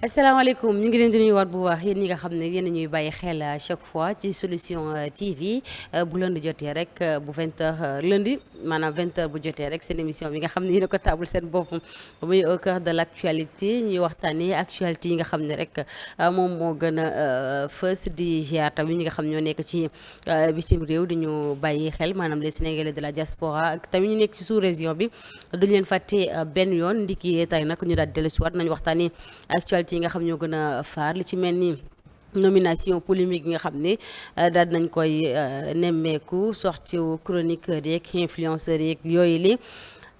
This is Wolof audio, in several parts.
asalaamaaleykum ñu ngi leen di nuyuwaat bu baax yéen ñi nga xam ne yéen ñuy bàyyi xel à chaque fois ci solution TV bu lundi jotee rek bu 20h lundi maanaam 20h bu jotee rek seen émission bi nga xam ne yéen a ko taabul seen bopp muy au cœur de l' actualité ñuy waxtaanee actualité yi nga xam ne rek moom moo gën a fës di ziar tamit ñi nga xam ñoo nekk ci bitim réew di ñu bàyyi xel maanaam les Sénégalais de la diaspora ak tamit ñu nekk ci sous région bi duñ leen fàtte benn yoon ndiki tey nag ñu daal di dellusiwaat nañu waxtaanee actualité yi nga xam ñoo gën a faar li ci mel ni nomination polémique yi nga xam ne daal nañ koy nemmeeku sorti chroniqueur yeeg influenceurs yeeg yooyu li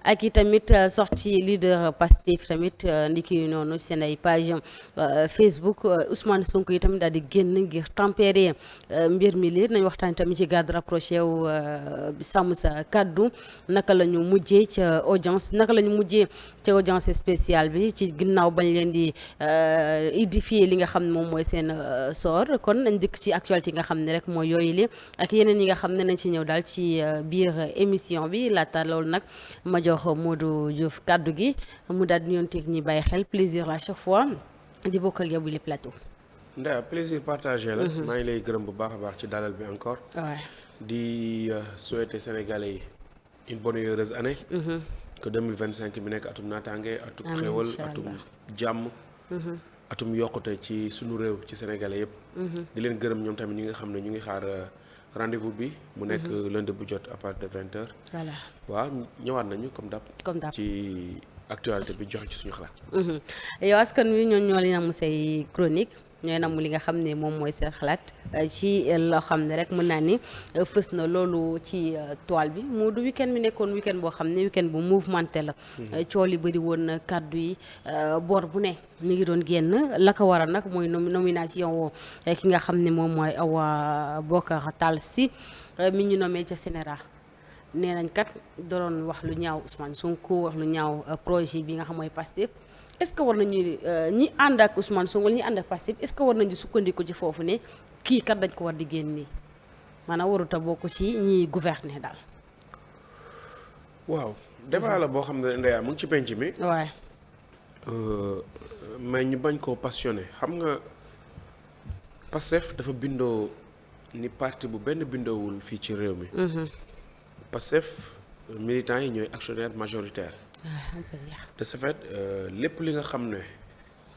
ak i tamit sorti leader Pastef tamit ndiki noonu seen ay page Facebook Ousmane Sonko yi tamit daal di génn ngir tempérer mbir mi lii nañ waxtaan tamit ci garde rapproché wu sàmm sa kàddu naka la ñu mujjee ca audience naka la ñu mujjee ca audience spéciale bi ci ginnaaw bañ leen di édifier li nga xam ne moom mooy seen sort kon nañ dikk ci actualité yi nga xam ne rek mooy yooyu li ak yeneen yi nga xam ne nañ ci ñëw daal ci biir émission bi laata loolu nag ma jox Modou Diouf kàddu gi mu daal di ñoon teg ñi bàyyi xel plaisir à chaque fois di bokk ak yow bi le plateau. Ndeya plaisir partagé la. maa ngi lay gërëm bu baax a baax ci dalal bi encore. waaw di souhaiter Sénégalais yi une bonne et heureuse année. que 2025 bi nekk atum naataange. atum xéwal atum jàmm. atum yokkute ci sunu réew ci Sénégalais yëpp. di leen gërëm ñoom tamit ñi nga xam ne ñu ngi xaar. rendez-vous bi mu nekk lundi bu jot à partir de 20h. voilà waaw ñëwaat nañu comme d'hab ci actualité bi joxe ci suñu xalaat. yow askan wi ñoo li namu say chronique ñooy namu li nga xam ne moom mooy seen xalaat ci loo xam ne rek mën naa ni fës na loolu ci toile bi mu du week-end bi nekkoon week-end boo xam ne week-end bu mouvementé la. cool yi bëri woon na kàddu yi boor bu ne mi ngi doon génn la ko waral nag mooy nomination woo ki nga xam ne moom mooy Awa Bocar Tall Sy mi ñu nommé ca Sénéra nee nañ kat doon wax lu ñaaw Ousmane Sonko wax lu ñaaw projet bi nga xam mooy Pastef est-ce que war nañu ñi ànd ak Ousmane Sonko ñi ànd ak Pastef est-ce que war nañu sukkandiku ci foofu ne kii kat dañ ko war di génn nii maanaam warut a bokk ci ñiy gouverner daal. waaw débat la boo xam ne Ndeya mu ngi ci penc mi. waaw. mais ñu bañ koo passionné xam nga Pastef dafa bindoo ni parti bu benn bindoowul fii ci réew mi. Pastef militants yi ñooy actionnaire majoritaire. de ce fait lépp li nga xam ne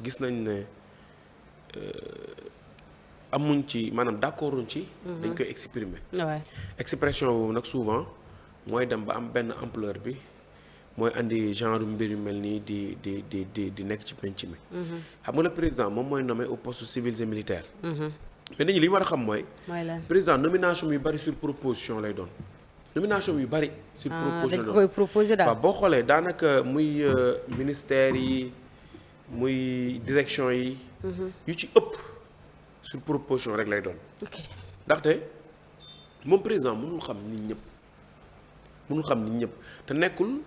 gis nañ ne amuñ ci maanaam d'accorduñ ci. dañ koy exprimer. expression boobu nag souvent mooy dem ba am benn ampleur bi mooy andi genre mbir yu mel nii di nekk ci penc mi. xam nga le président moom mooy nommé au poste civils et militaires. mais nit ñi li ñu war a xam mooy. président nomination yu bari sur proposition lay doon. nomination yu bari. sur proposition dañ koy proposé daal. waaw boo xoolee daanaka muy ministère yi muy direction yi. yu ci ëpp sur proposition rek lay doon. ndaxte moom président mënul xam nit ñëpp te nekkul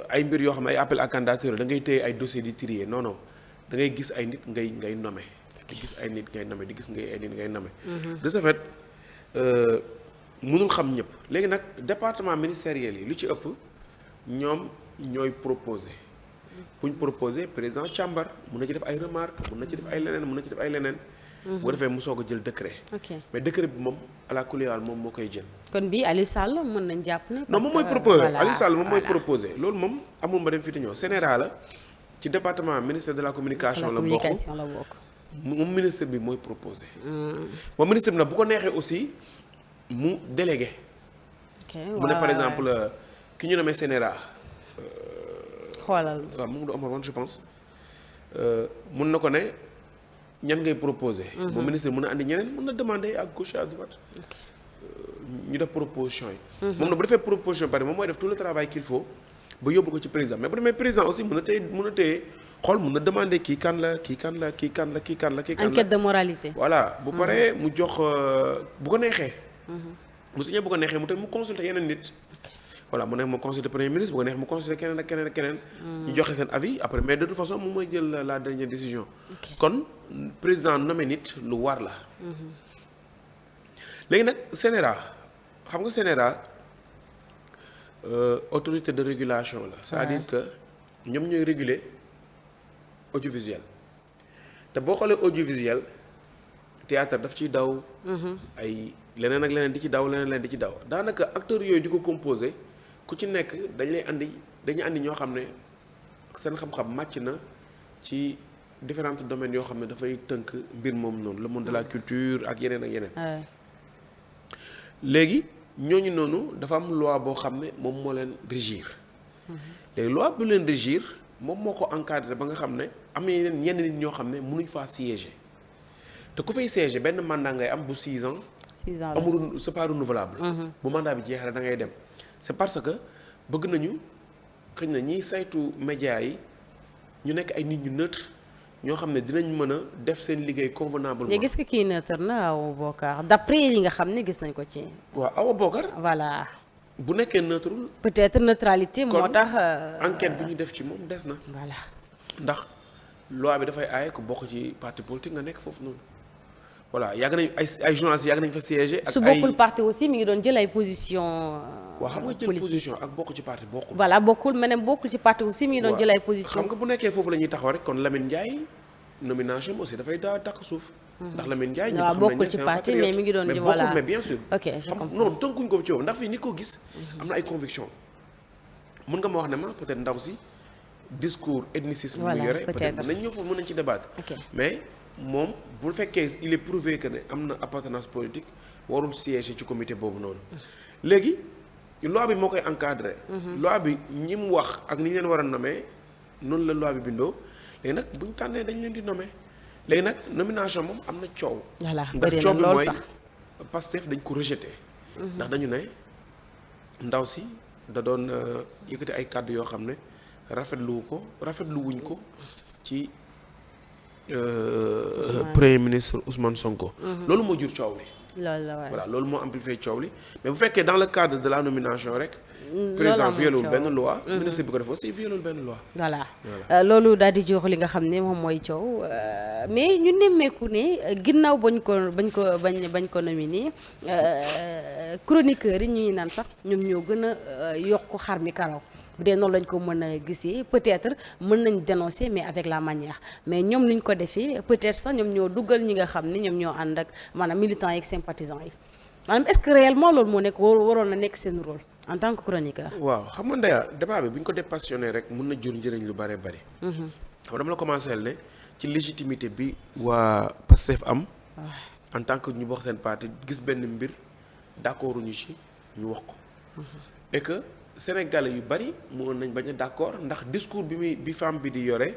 ay mbir yoo xam ne ay appel à candidature da ngay téye ay dossier di trier non non da ngay gis ay nit ngay nommer. di gis ay nit ngay nommer di gis ay nit ngay nommer. de ce fait. mënul xam ñëpp léegi nag département ministériel yi lu ci ëpp ñoom ñooy proposé buñ proposé président càmbar mun na ci def ay remarques mun na ci def ay leneen bu defee mu soog a jël décret. mais décret bi moom ala kulli haal moom moo koy jël. kon bii Aliou Sall mën nañ jàpp ne. non moom mooy proposé Aliou Sall moom mooy proposé loolu moom amul ma dem fi te ñëw Sénégal la ci département ministère de la communication la bokk moom ministre bi mooy proposé. moom ministre bi nag bu ko neexee aussi. mu délégué. mu ne par exemple ki ñu nommé Sénéra. xoolal waaw moom du Omar Wan je pense mun na ko ne ñan ngay proposé. moom ministre mun na andi ñeneen mun na demander à gauche à droite. ñu def proposition yi. moom nag bu defee proposition pare moom mooy def tout le travail qu'il faut ba yóbbu ko ci président mais bu demee président aussi mun na téye xool mun na demander kii kan la. enquête de moralité. voilà bu paree mu jox bu ko neexee. mu signé bu ko neexee mu tamit mu consulter yeneen nit. voilà mu neex mu consulter premier ministre bu ko neex mu consulter keneen ak keneen. ñu joxe seen avis après mais de toute façon moom mooy jël la dernière décision. kon président nommé nit lu war la. léegi nag Sénéra xam nga Sénéra autorité de régulation la. c'est-à-dire que ñoom ñooy réguler audiovisuel te boo xoolee audiovisuel théâtre daf ciy daw. ay leneen ak leneen di ci daw leneen leen di ci daw daanaka acteurs yooyu di ko composé ku ci nekk dañuy andi ñoo xam ne seen xam-xam màcc na ci différents domaines yoo xam ne dafay tënk mbir moom noonu le monde de la culture ak yeneen ak yeneen. léegi ñooñu noonu dafa am loi boo xam ne moom moo leen régir. léegi loi bu leen régir moom moo ko encadré ba nga xam ne am na yenn nit ñoo xam ne mënuñ faa siéger te ku fay siéger benn mandat ngay am bu 6 ans. 6 ans amul c'est pas renouvelable. bu mandat bi jeexee da ngay dem. c'est parce que bëgg nañu xëy na ñiy saytu média yi ñu nekk ay nit ñu neutre ñoo xam ne dinañ mën a def seen liggéey convenablement. mais gis nga kii neutre na Awa Bokar d'après li nga xam ne gis nañ ko ci. waaw Awa Bokar. voilà. bu nekkee neutre. peut-être neutralité moo tax. enquête bi ñu def ci moom des na. voilà. ndax loi bi dafay aaye ku bokk ci parti politique nga nekk foofu noonu. voilà yàgg nañu ay journalistes yàgg nañu fa siéger. ak ay su bokkul parti aussi mi ngi doon jël ay position waaw xam nga jël position ak bokk ci parti bokkul. voilà bokkul ma ne bokkul ci parti aussi mi ngi doon jël ay position xam nga bu nekkee foofu la ñuy taxaw rek kon Lamine Ndiaye nomination aussi dafay daa takk suuf. ndax Lamine Ndiaye. waaw bokkul ci parti mais mi ngi doon. mais voilà bokkul mais bien sûr. ok je comprends non tënkuñ ko ci yow ndax fii ni ko gis. am na ay conviction mën nga ma wax ne ma peut-être ndaw si discours ethnicisme. voilà mu yore peut-être nañ ñëw foofu mën nañ ci débattre. mais moom bu fekkee il est prouvé que ne am na appartenance politique warul siéger ci comité boobu noonu. léegi loi bi moo koy encadré. loi bi ñi mu wax ak ni ñu leen war a nommer noonu la loi bi bindoo léegi nag bu ñu tànnee dañ leen di nommer léegi nag nomination moom am na coow. voilà ndax bëri na coow bi lool mooy sax. Pastef dañ ko rejeté. ndax dañu ne ndaw si da doon yëkkati ay kàddu yoo xam ne rafetlu wuñ ko ci. Premier ministre Ousmane Sonko. loolu moo jur coow li. loolu la waay voilà loolu moo amplifié coow li mais bu fekkee dans le cadre de la nomination rek. président violul benn loi. ministre bi ko def aussi violul benn loi. voilà loolu daal di jox li nga xam ne moom mooy coow mais ñu nemmeeku ne ginnaaw bañ ko nominé chroniqueurs yi ñuy naan sax ñoom ñoo gën a yokk xar mi karaw. bu dee noonu lañ ko mën a gisee peut-être mën nañ dénoncer mais avec la manière mais ñoom niñ ko defee peut-être sax ñoom ñoo duggal ñi nga xam ne ñoom ñoo ànd ak maanaam militants yi ak sympathisants yi maanaam est-ce que réellement loolu moo nekk waroon na nekk seen rôle en tant que chroniqueur. waaw xam nga Ndeya débat bi bu ñu ko dépassionné rek mun na jur njëriñ lu bare bari. xam nga dama la commencé ne ci légitimité bi waa Pastef am. en tant que ñu bokk seen parti gis benn mbir d'accord ñu ci ñu wax ko. et que Sénégalais yu bari mënoon nañ bañ a d'accord ndax discours bi femme bi di yore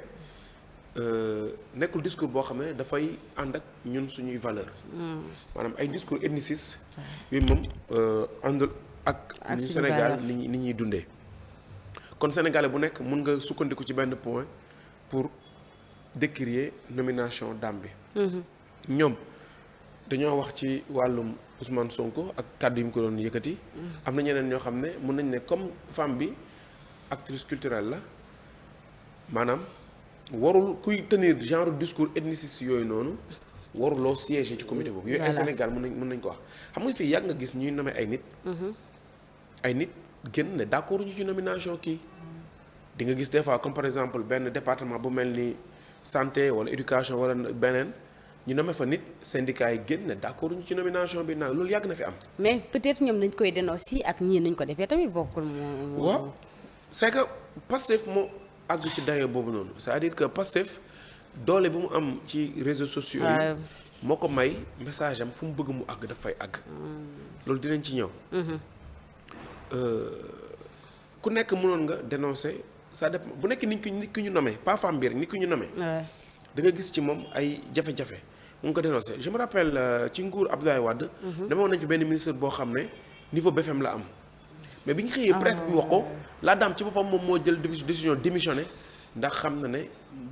nekkul discours boo xam ne dafay ànd ak ñun suñuy valeur maanaam ay discours ethniciste yooyu moom àndul ak ñu Sénégal ni ñuy dundee kon Sénégalais bu nekk mun nga sukkandiku ci benn point pour décrier nomination dame bi ñoom dañoo wax ci wàllum Ousmane Sonko ak kàddu yi mu ko doon yëkkati. am na ñeneen ñoo xam ne mën nañ ne comme femme bi actrice culturelle la maanaam warul kuy tenir genre discours ethniciste yooyu noonu waruloo siéger ci comité boobu. yooyu ay Sénégal mën nañ ko wax xam nga fii yàgg nga gis ñuy nommer ay nit. ay nit génn ne d'accord ñu ci nomination kii. di nga gis des fois comme par exemple benn département bu mel ni santé wala éducation wala beneen. ñu nommé fa nit syndicat yi génn ne d'accord ñu ci nomination bi naan loolu yàgg na fi am. mais peut-être ñoom dañ koy dénoncer ak ñii nañ ko defee tamit bokkul moo. waaw c'est que Pastef moo àgg ci dayo boobu noonu c'est-à-dire que Pastef doole bi mu am ci réseaux sociaux yi. moo ko may message am fu mu bëgg mu àgg daf fay àgg. loolu dinañ ci ñëw. ku nekk mënoon nga dénoncer ça dépend bu nekk nit ki ñu nommé pas femme bi rek nit ki ñu nommé. da nga gis ci moom ay jafe-jafe. mu ngi ko dénoncé je me rappelle ci nguur Abdoulaye Wade. demoon nañ fi benn ministre boo xam ne niveau BFM la am. mais bi ñu xëyee presse bi wax ko la dame ci boppam moom moo jël décision démissionné ndax xam na ne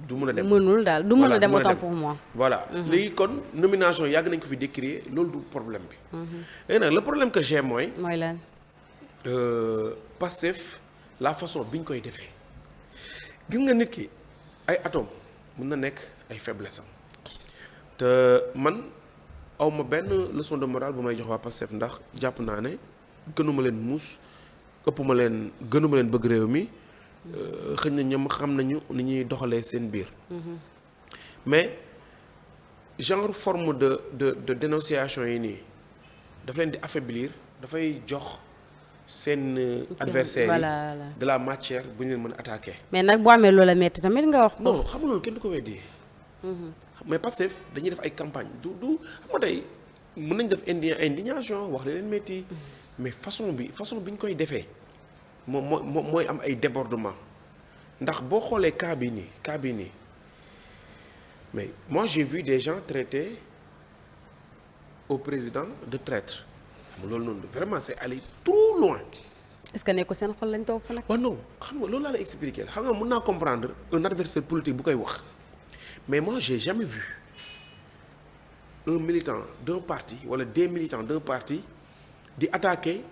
du mën a dem. mënul daal du mën a dem autant pour moi. voilà léegi kon nomination yàgg nañ ko fi décrier loolu du problème bi. léegi nag le problème que j'ai mooy lan. Pastef la façon bi ñu koy defee gis nga nit ki ay atome mën na nekk ay faiblesse am. te man awma benn leçon de morale bu may jox waa Pastef ndax jàpp naa ne gënuma leen muus gënuma leen bëgg réew mi xëy na ñoom xam nañu ni ñuy doxalee seen biir mais genre forme de dénonciation yi nii daf leen di affaiblir dafay jox seen adversaire voilà yi de la matière bu ñu leen mën a attaquer. mais nag boo amee loola metti tamit nga wax ko. non xam nga loolu kenn du ko weddi. mais Pastef dañuy def ay campagne du xam nga tey mën nañ def indignation wax leen metti mais façon bi ñu koy defee mooy am ay débordement ndax boo xoolee cas bii nii mais moi j'ai vu des gens traiter au président de traître xam nga loolu noonu vraiment c'est allé trop loin. est-ce que nekku seen xol lañ topp nag. waaw non xam nga loolu laa la expliquer xam nga mën naa comprendre un adversaire politique bu koy wax mais moi j'ai jamais vu un militant d'un parti wala des militants d'un parti di attaquer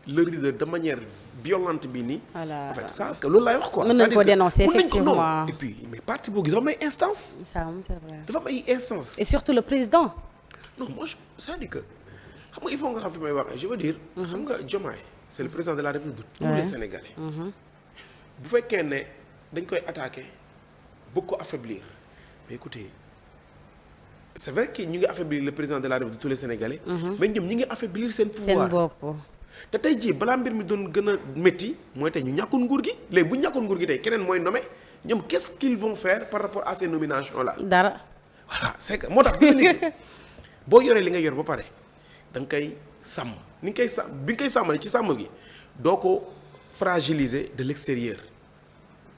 le leader de manière violente bi nii. voilà en fait ça loolu laay wax quoi. mën nañ ko dénoncer mën nañ ko effectivement non et puis mais parti boo gis dafa am ay instance. ça c'est vrai. dafa am ay instance et surtout le président. non moi c'est-à-dire que xam nga il faut nga xam fi may wax je veux dire. xam nga Diomaye c'est le président de la République de tous les Sénégalais. bu fekkee ne dañ koy attaquer bëgg ko affaiblir mais écoutez c'est vrai que ñu ngi affaiblir le président de la République de tous les Sénégalais. mais ñoom ñi ngi affaiblir seen pouvoir seen bopp. te tey jii balaa mbir mi doon gën a métti mooy tey ñu ñàkkoon nguur gi léegi bu ñu ñàkkoon nguur gi tey keneen mooy nommé ñoom qu'est-ce qu'ils vont faire par rapport à ces nominations là. dara. voilà c'est que moo tax gis nga boo yoree li nga yor ba pare da nga koy sàmm ni nga koy sàmm bi nga koy sàmmale ci sàmm gi doo ko fragiliser de l'extérieur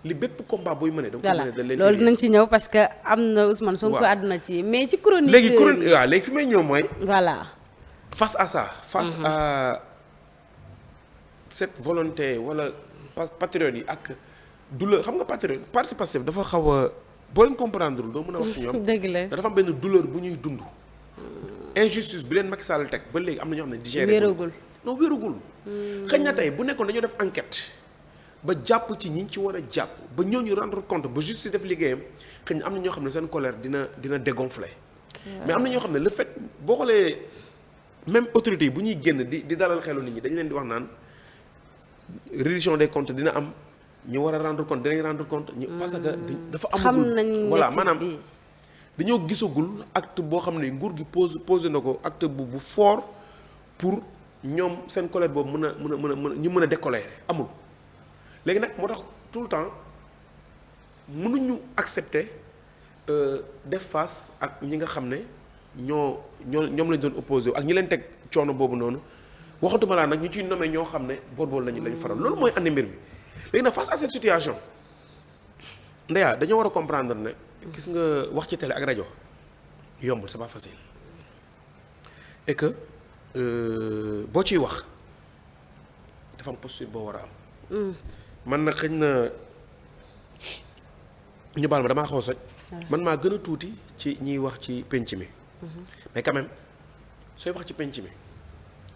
li bépp combat booy mënee. da nga ko voilà mënee de l'intérieur loolu dinañ ci ñëw parce que am na Ousmane Sonko àdduna ci mais ci chronique. léegi fi may ñëw mooy. voilà. face à ça. face à cette volonté wala patriote yi ak douleur xam nga patriote parti Pastef dafa xaw a boo leen comprendre doo mën a wax ci ñoom. dëgg la dafa am benn douleur bu ñuy dund. injustice bi leen Macky Sall teg ba léegi am na ñoo xam ne digéré wéragul non wéragul. xëy na tey bu nekkoon dañoo def enquête ba jàpp ci ñi ci war a jàpp ba ñooñu rendre compte ba justice def liggéeyam xëy na am na ñoo xam ne seen colère dina dégonfler. mais am na ñoo xam ne le fait boo xoolee même autorités yi bu ñuy génn di dalal xelu nit ñi dañu leen di wax naan reddition des comptes dina am ñu war a rendre compte dinañ rendre compte. parce que dafa amagul voilà maanaam dañoo gisagul acte boo xam ne nguur gi posé na ko acte bu fort pour ñoom seen colère boobu mën a ñu mën a décoller amul. léegi nag moo tax tout le temps mënuñu accepter def face ak ñi nga xam ne ñoom lañ doon opposé ak ñi leen teg coono boobu noonu waxatuma laa nag ñu ciy nommé ñoo xam ne boor lañu faral loolu mooy andi mbir mi. léegi nag face à cette situation ndeyaa dañoo war a comprendre ne gis nga wax ci télé ak rajo yombul c'est pas facile et que boo ciy wax dafa am posture boo war a am. man nag xëy na ñu baal ma damaa xaw a soj. man maa gën a tuuti ci ñiy wax ci penc mi. mais quand même sooy wax ci penc mi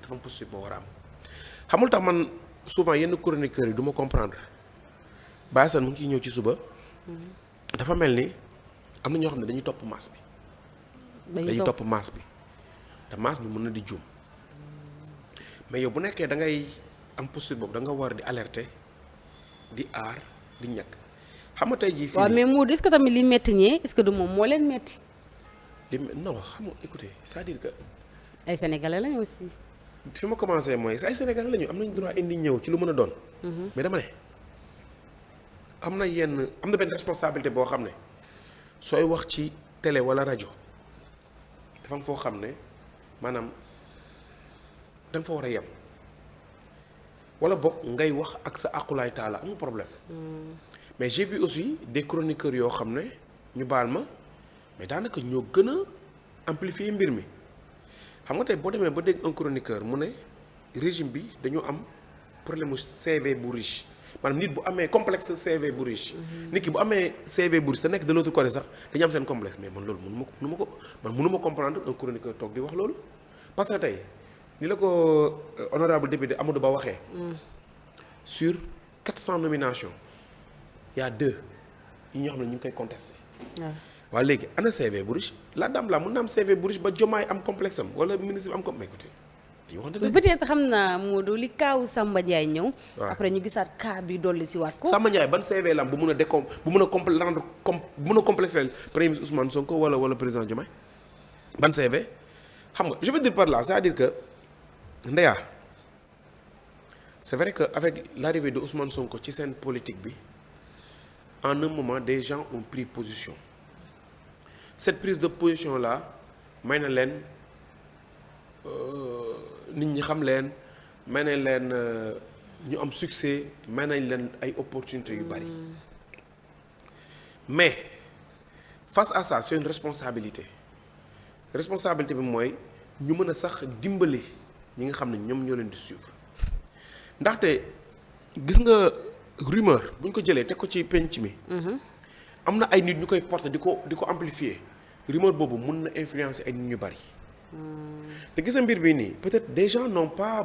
dafa am posture boo war a am xamul tax man souvent yenn chroniqueurs yi du ma comprendre Baye Assane mu ngi ciy ñëw ci suba. dafa mel ni am na ñoo xam ne dañuy topp masse bi. dañuy topp masse bi te masse bi mën na di juum mais yow bu nekkee da ngay am posture boobu da nga war di alerter di aar di ñàkk xam nga tey jii. fii waaw mais Modou est-ce que tamit li metti ñee est-ce que du moom moo leen metti. non xam nga écoutez c'est-à-dire que. ay sénégalais lañu aussi. fi ma commencé mooy ay sénégalais lañu am nañu droit indi ñëw ci lu mën a doon. mais dama ne am na benn responsabilité boo xam ne sooy wax ci télé wala rajo dafa am foo xam ne maanaam da nga fa war a yem wala boog ngay wax ak sa aqulaay taala amul problème. mais j'ai vu aussi des chroniqueurs yoo xam ne ñu baal ma mais daanaka ñoo gën a amplifier mbir mi xam nga tey boo demee ba dégg un chroniqueur mu ne régime bi dañoo am problème mu CV bu riche maanaam nit bu amee complexe CV bu riche. nit ki bu amee CV bu riche te nekk de l'autre côté sax dañu am seen complexe mais man loolu mënu ma comprendre un chroniqueur toog di wax loolu parce que tey ni la ko honorable député Amadou Ba waxee. sur 400 nominations. y a 2 yi ñoo xam ne ñu ngi koy contesté. waaw léegi ana CV bu riche la dame la mën na am CV bu riche ba Diomaye am complexe am wala ministre bi am mais écoutez peut-être xam naa Modou li kaawu Samba Ndiaye ñëw. après ñu gisaat cas bi dolli si waat ko. Samba Ndiaye ban CV la am bu mun a complexé premier ministre Ousmane Sonko wala président Diomaye. ban CV xam nga je veux dire par là c'est-à-dire que Ndeya c'est vrai que avec l'arrivée de Ousmane Sonko ci seen politique bi en un moment des gens ont pris position cette prise de position là may na leen nit ñi xam leen may nañ leen ñu am succès may nañ leen ay opportunités yu bari mais face à ça c'est une responsabilité bi mooy ñu mën a sax dimbali ñi nga xam ne ñoom ñoo leen di suivre ndaxte gis nga rumeur bu ñu ko jëlee teg ko ci penc mi. am na ay nit ñu koy porter di ko amplifier rumeur boobu mun na influencer ay nit ñu bari. te gis nga mbir bii nii peut-être des gens n'ont pas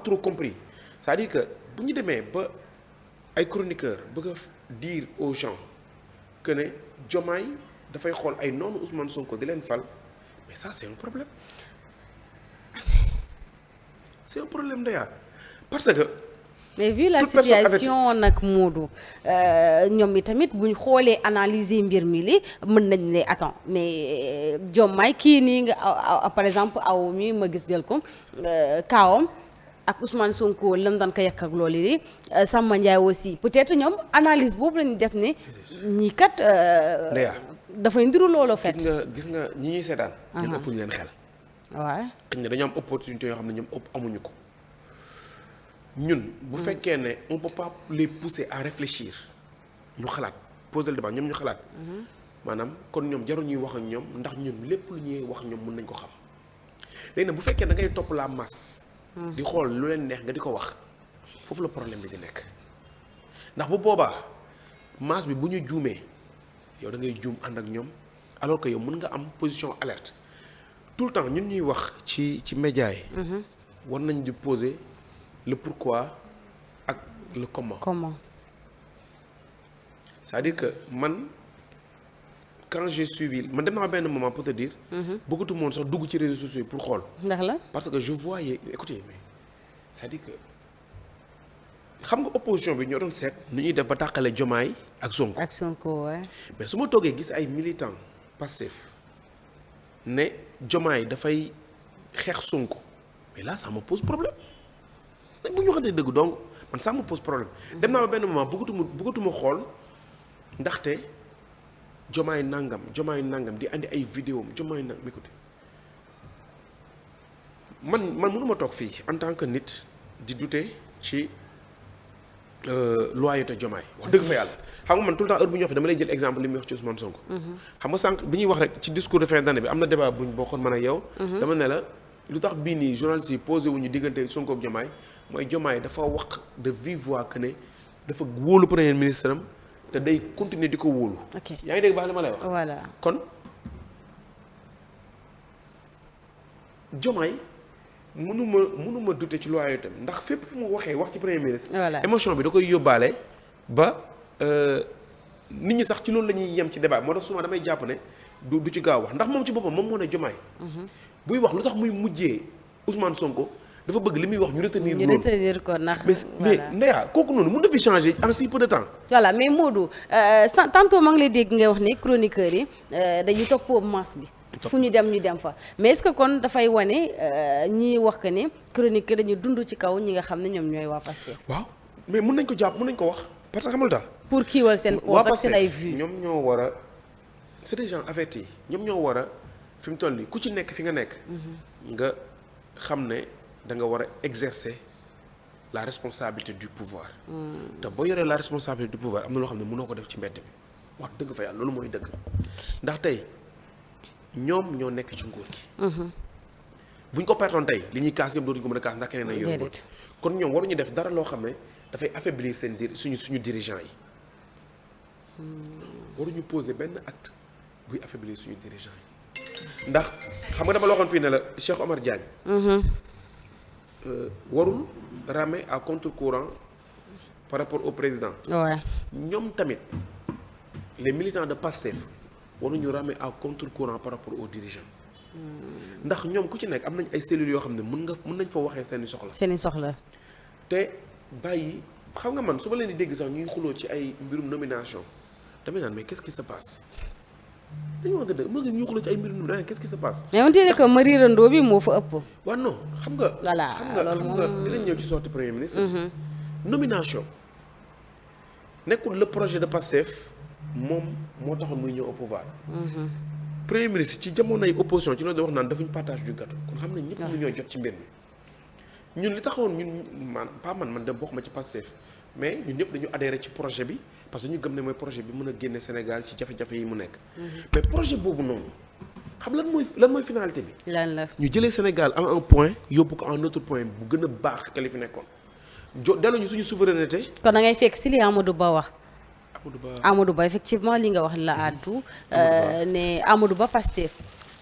trop compris c'est-à-dire que bu ñu demee ba ay chroniqueurs bëgg a dire aux gens que ne Diomaye dafay xool ay noonu Ousmane Sonko di leen fal mais ça c'est un problème d'ailleurs parce que. mais vu la situation nag Modou ñoom i tamit buñ xoolee analyser mbir mi li mën nañ ne attends mais Diomaye kii nii nga par exemple aw mi ma gis jël ko kaawam ak Ousmane Sonko lam daan ko yàq ak loolu li Samba Ndiaye aussi peut-être ñoom analyse boobu lañu def ne ñii kat dafay ndiru loolu fet gis nga ñi ñuy seetaan ñun ëpp ñu leen xel waaw xëy na dañoo am opportunité yoo xam ne ñoom ëpp amuñu ko ñun bu fekkee ne on peut pas les pousser à réfléchir ñu xalaat poser le débat ñoom ñu xalaat maanaam kon ñoom jarul ñuy wax ak ñoom ndax ñun lépp lu ñuy wax ñoom mën nañ ko xam léegi nag bu fekkee da ngay topp la masse di xool lu leen neex nga di ko wax foofu la problème bi di nekk ndax bu boobaa masse bi bu ñu juumee yow da ngay juum ànd ak ñoom alors que yow mën nga am position alerte tout le temps ñun ñuy wax ci média yi war nañ di poser le pourquoi ak le comment. C'est-à-dire que man quand j'ai suivi man dem naa benn moment pour te dire. bëggatu moon sax dugg ci réseaux sociaux yi pour xool. ndax la parce que je voyais écoutez mais c'est-à-dire que xam nga opposition bi ñoo doon seet nu ñuy def ba tàqale Diomaye ak Sonko. ak Sonko waaye. mais su ma toogee gis ay militants Pastef ne Diomaye dafay xeex Sonko mais là ça me pose problème. bu ñu waxantee dëgg donc man ça me pose problème dem naa ba benn moment bëggatuma xool ndaxte Diomaye nangam di andi ay vidéo am Diomaye nangam écoute man mënuma toog fii en tant que nit di douter ci loyauté Diomaye wax dëgg fa yàlla xam nga man tout le temps heure bu ñu wax dama lay jël exemple li muy wax ci Ousmane Sonko. xam nga sànq bi ñuy wax rek ci discours de fin d'année bi am na débat buñ bokkoon man ak yow. dama ne la lu tax bii nii journaliste yi posé wuñu diggante Sonko ak Diomaye mooy Diomaye dafa wax de vive voix que ne dafa wóolu premier ministre am te day continuer di ko wóolu. ok yaa ngi dégg baax li ma lay wax. voilà kon Diomaye mënuma douter ci loyauté ndax fépp fu mu waxee wax ci premier ministre. voilà émotion bi da koy yóbbaale ba nit ñi sax ci loolu la ñuy yem ci débat moo tax souvent damay jàpp ne du ci gaaw wax ndax moom ci boppam moom moo ne Diomaye. buy wax lu tax muy mujjee Ousmane Sonko. dafa bëgg li muy wax ñu retenir loolu ñu retenir ko ndax. mais Ndeya kooku noonu mun na fi changer en si peu de temps. voilà mais Modou tantôt maa ngi lay dégg ngay wax ne chroniqueurs yi dañuy toppoo masse bi. fu ñu dem fa mais est-ce que kon dafay wane ñi wax que ne chroniqueur dañu dund ci kaw ñi nga xam ne ñoom ñooy waa Pastef. waaw mais mun nañ ko jàpp mun nañ ko wax parce que xamul tax. pour kiiwal seen poche ak seen ay vues ñoom ñoo war a c'est des gens avertis ñoom ñoo war a fi mu toll nii ku ci nekk fi nga nekk. nga xam ne. da nga war a exercer la responsabilité du pouvoir. te boo yoree la responsabilité du pouvoir am na loo xam ne mënoo ko def ci mbedd bi wax dëgg fa yàlla loolu mooy dëgg ndax tey ñoom ñoo nekk ci nguur gi. buñ ko pertoon tey li ñuy kaas yëpp dootuñu ko mën a kaas ndax keneen ay yor kon ñoom waruñu def dara loo xam ne dafay affaiblir seen suñu dirigeants yi. waruñu poser benn acte buy affaiblir suñu dirigeants yi ndax xam nga dama la waxoon fii ne la Cheikh Omar Diagne. warul ramer à contre-courant par rapport au président. waaw ñoom tamit les militants de Pastef waruñu ramer à contre-courant par rapport aux dirigeants. ndax ñoom ku ci nekk am nañ ay cellules yoo xam ne mën nañ fa waxee seeni soxla. seeni soxla. te bàyyi xam nga man su ma leen di dégg sax ñuy xuloo ci ay mbirum nomination damay naan mais qu'est-ce qui se passe dañu wax dëgg mën nga ñu xuloo ci ay mbir yu qu'est-ce qui se passe. mais on dirait que mariirandoo bi moo fa ëpp. waaw non xam nga. voilà xam nga dinañ ñëw ci sortie premier ministre. nomination nekkul le projet de Pastef moom moo taxoon muy ñëw au pouvoir. premier ministre ci jamonoy opposition ci loolu da wax naan dafuñ partage du gâteau kon xam ne ñëpp ñu ñooy jot ci mbir mi ñun li taxawoon ñun man dem bokkuma ci Pastef mais ñun ñëpp dañu adhéré ci projet bi parce que ñu gëm ne mooy projet bi mën a génne Sénégal ci jafe-jafe yi mu nekk. mais projet boobu noonu xam lan mooy finalité bi. lan la ñu jëlee Sénégal am un point yóbbu ko un autre point bu gën a baax que li fi nekkoon delloo ñu suñu souveraineté. kon da ngay fekk si li Amadou Ba wax. Amadou Ba effectivement li nga wax la àddu ne Amadou Ba Pastef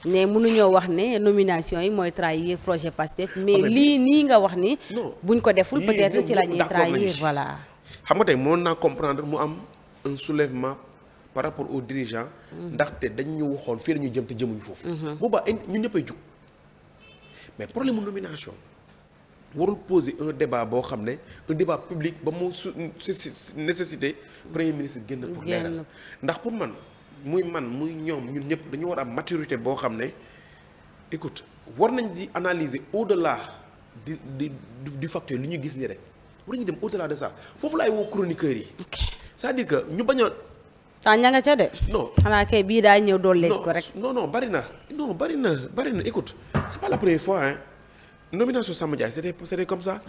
ne mënuñoo wax ne nomination yi mooy trahir projet Pastef mais lii nii nga wax ni buñ ko deful peut-être ci la ñuy trahir voilà. xam nga tey mën naa comprendre mu am un soulèvement par rapport aux dirigeants ndaxte dañ ñu waxoon fii la ñuy jëm te jëmuñu foofu boobaa ñun ñëppay jug mais problème mu nomination warul poser un débat boo xam ne un débat public ba mu nécessité premier ministre génn pour leeral ndax pour man muy ñoom ñun ñëpp dañu war a am maturité boo xam ne écoute war nañ di analyser au-delà du facteur li ñu gis ni rek war nañu dem au-delà de ça foofu laay woo chroniqueurs yi c'est-à-dire que ñu bañ a ña nga ca de non xanaa kay bii daa ñëw doole ko rek non bari na écoute c'est pas la première fois hein nomination Samba Ndiaye c'était comme ça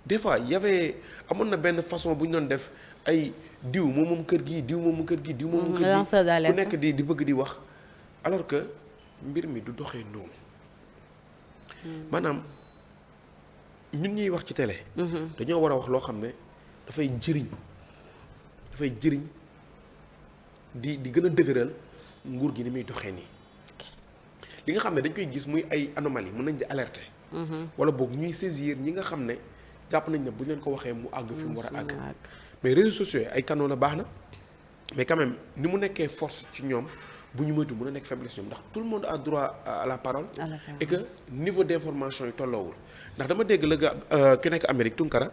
des fois y avait amoon na benn façon bu ñu doon def ay diw moom kër gi diw moom kër gi diw moom kër gi ku nekk di bëgg di wax alors que mbir mi du doxee noonu maanaam ñun ñuy wax ci télé dañoo war a wax loo xam ne dafay jëriñ di gën a dëgëral nguur gi ni muy doxee nii li nga xam ne dañ koy gis muy ay anomalie mën nañ di alerter wala boog ñuy saisir ñi nga xam ne jàpp nañ ne bu ñu leen ko waxee mu àgg fi mu war a àgg mais réseaux sociaux yi ay canaux la baax na mais quand même ni mu nekkee force ci ñoom bu ñu moytu mën a nekk faiblesse ñoom ndax tout le monde a droit à la parole et que niveau d'information yi tolloowul ndax dama dégg la ga ki nekk Amérique Tunkara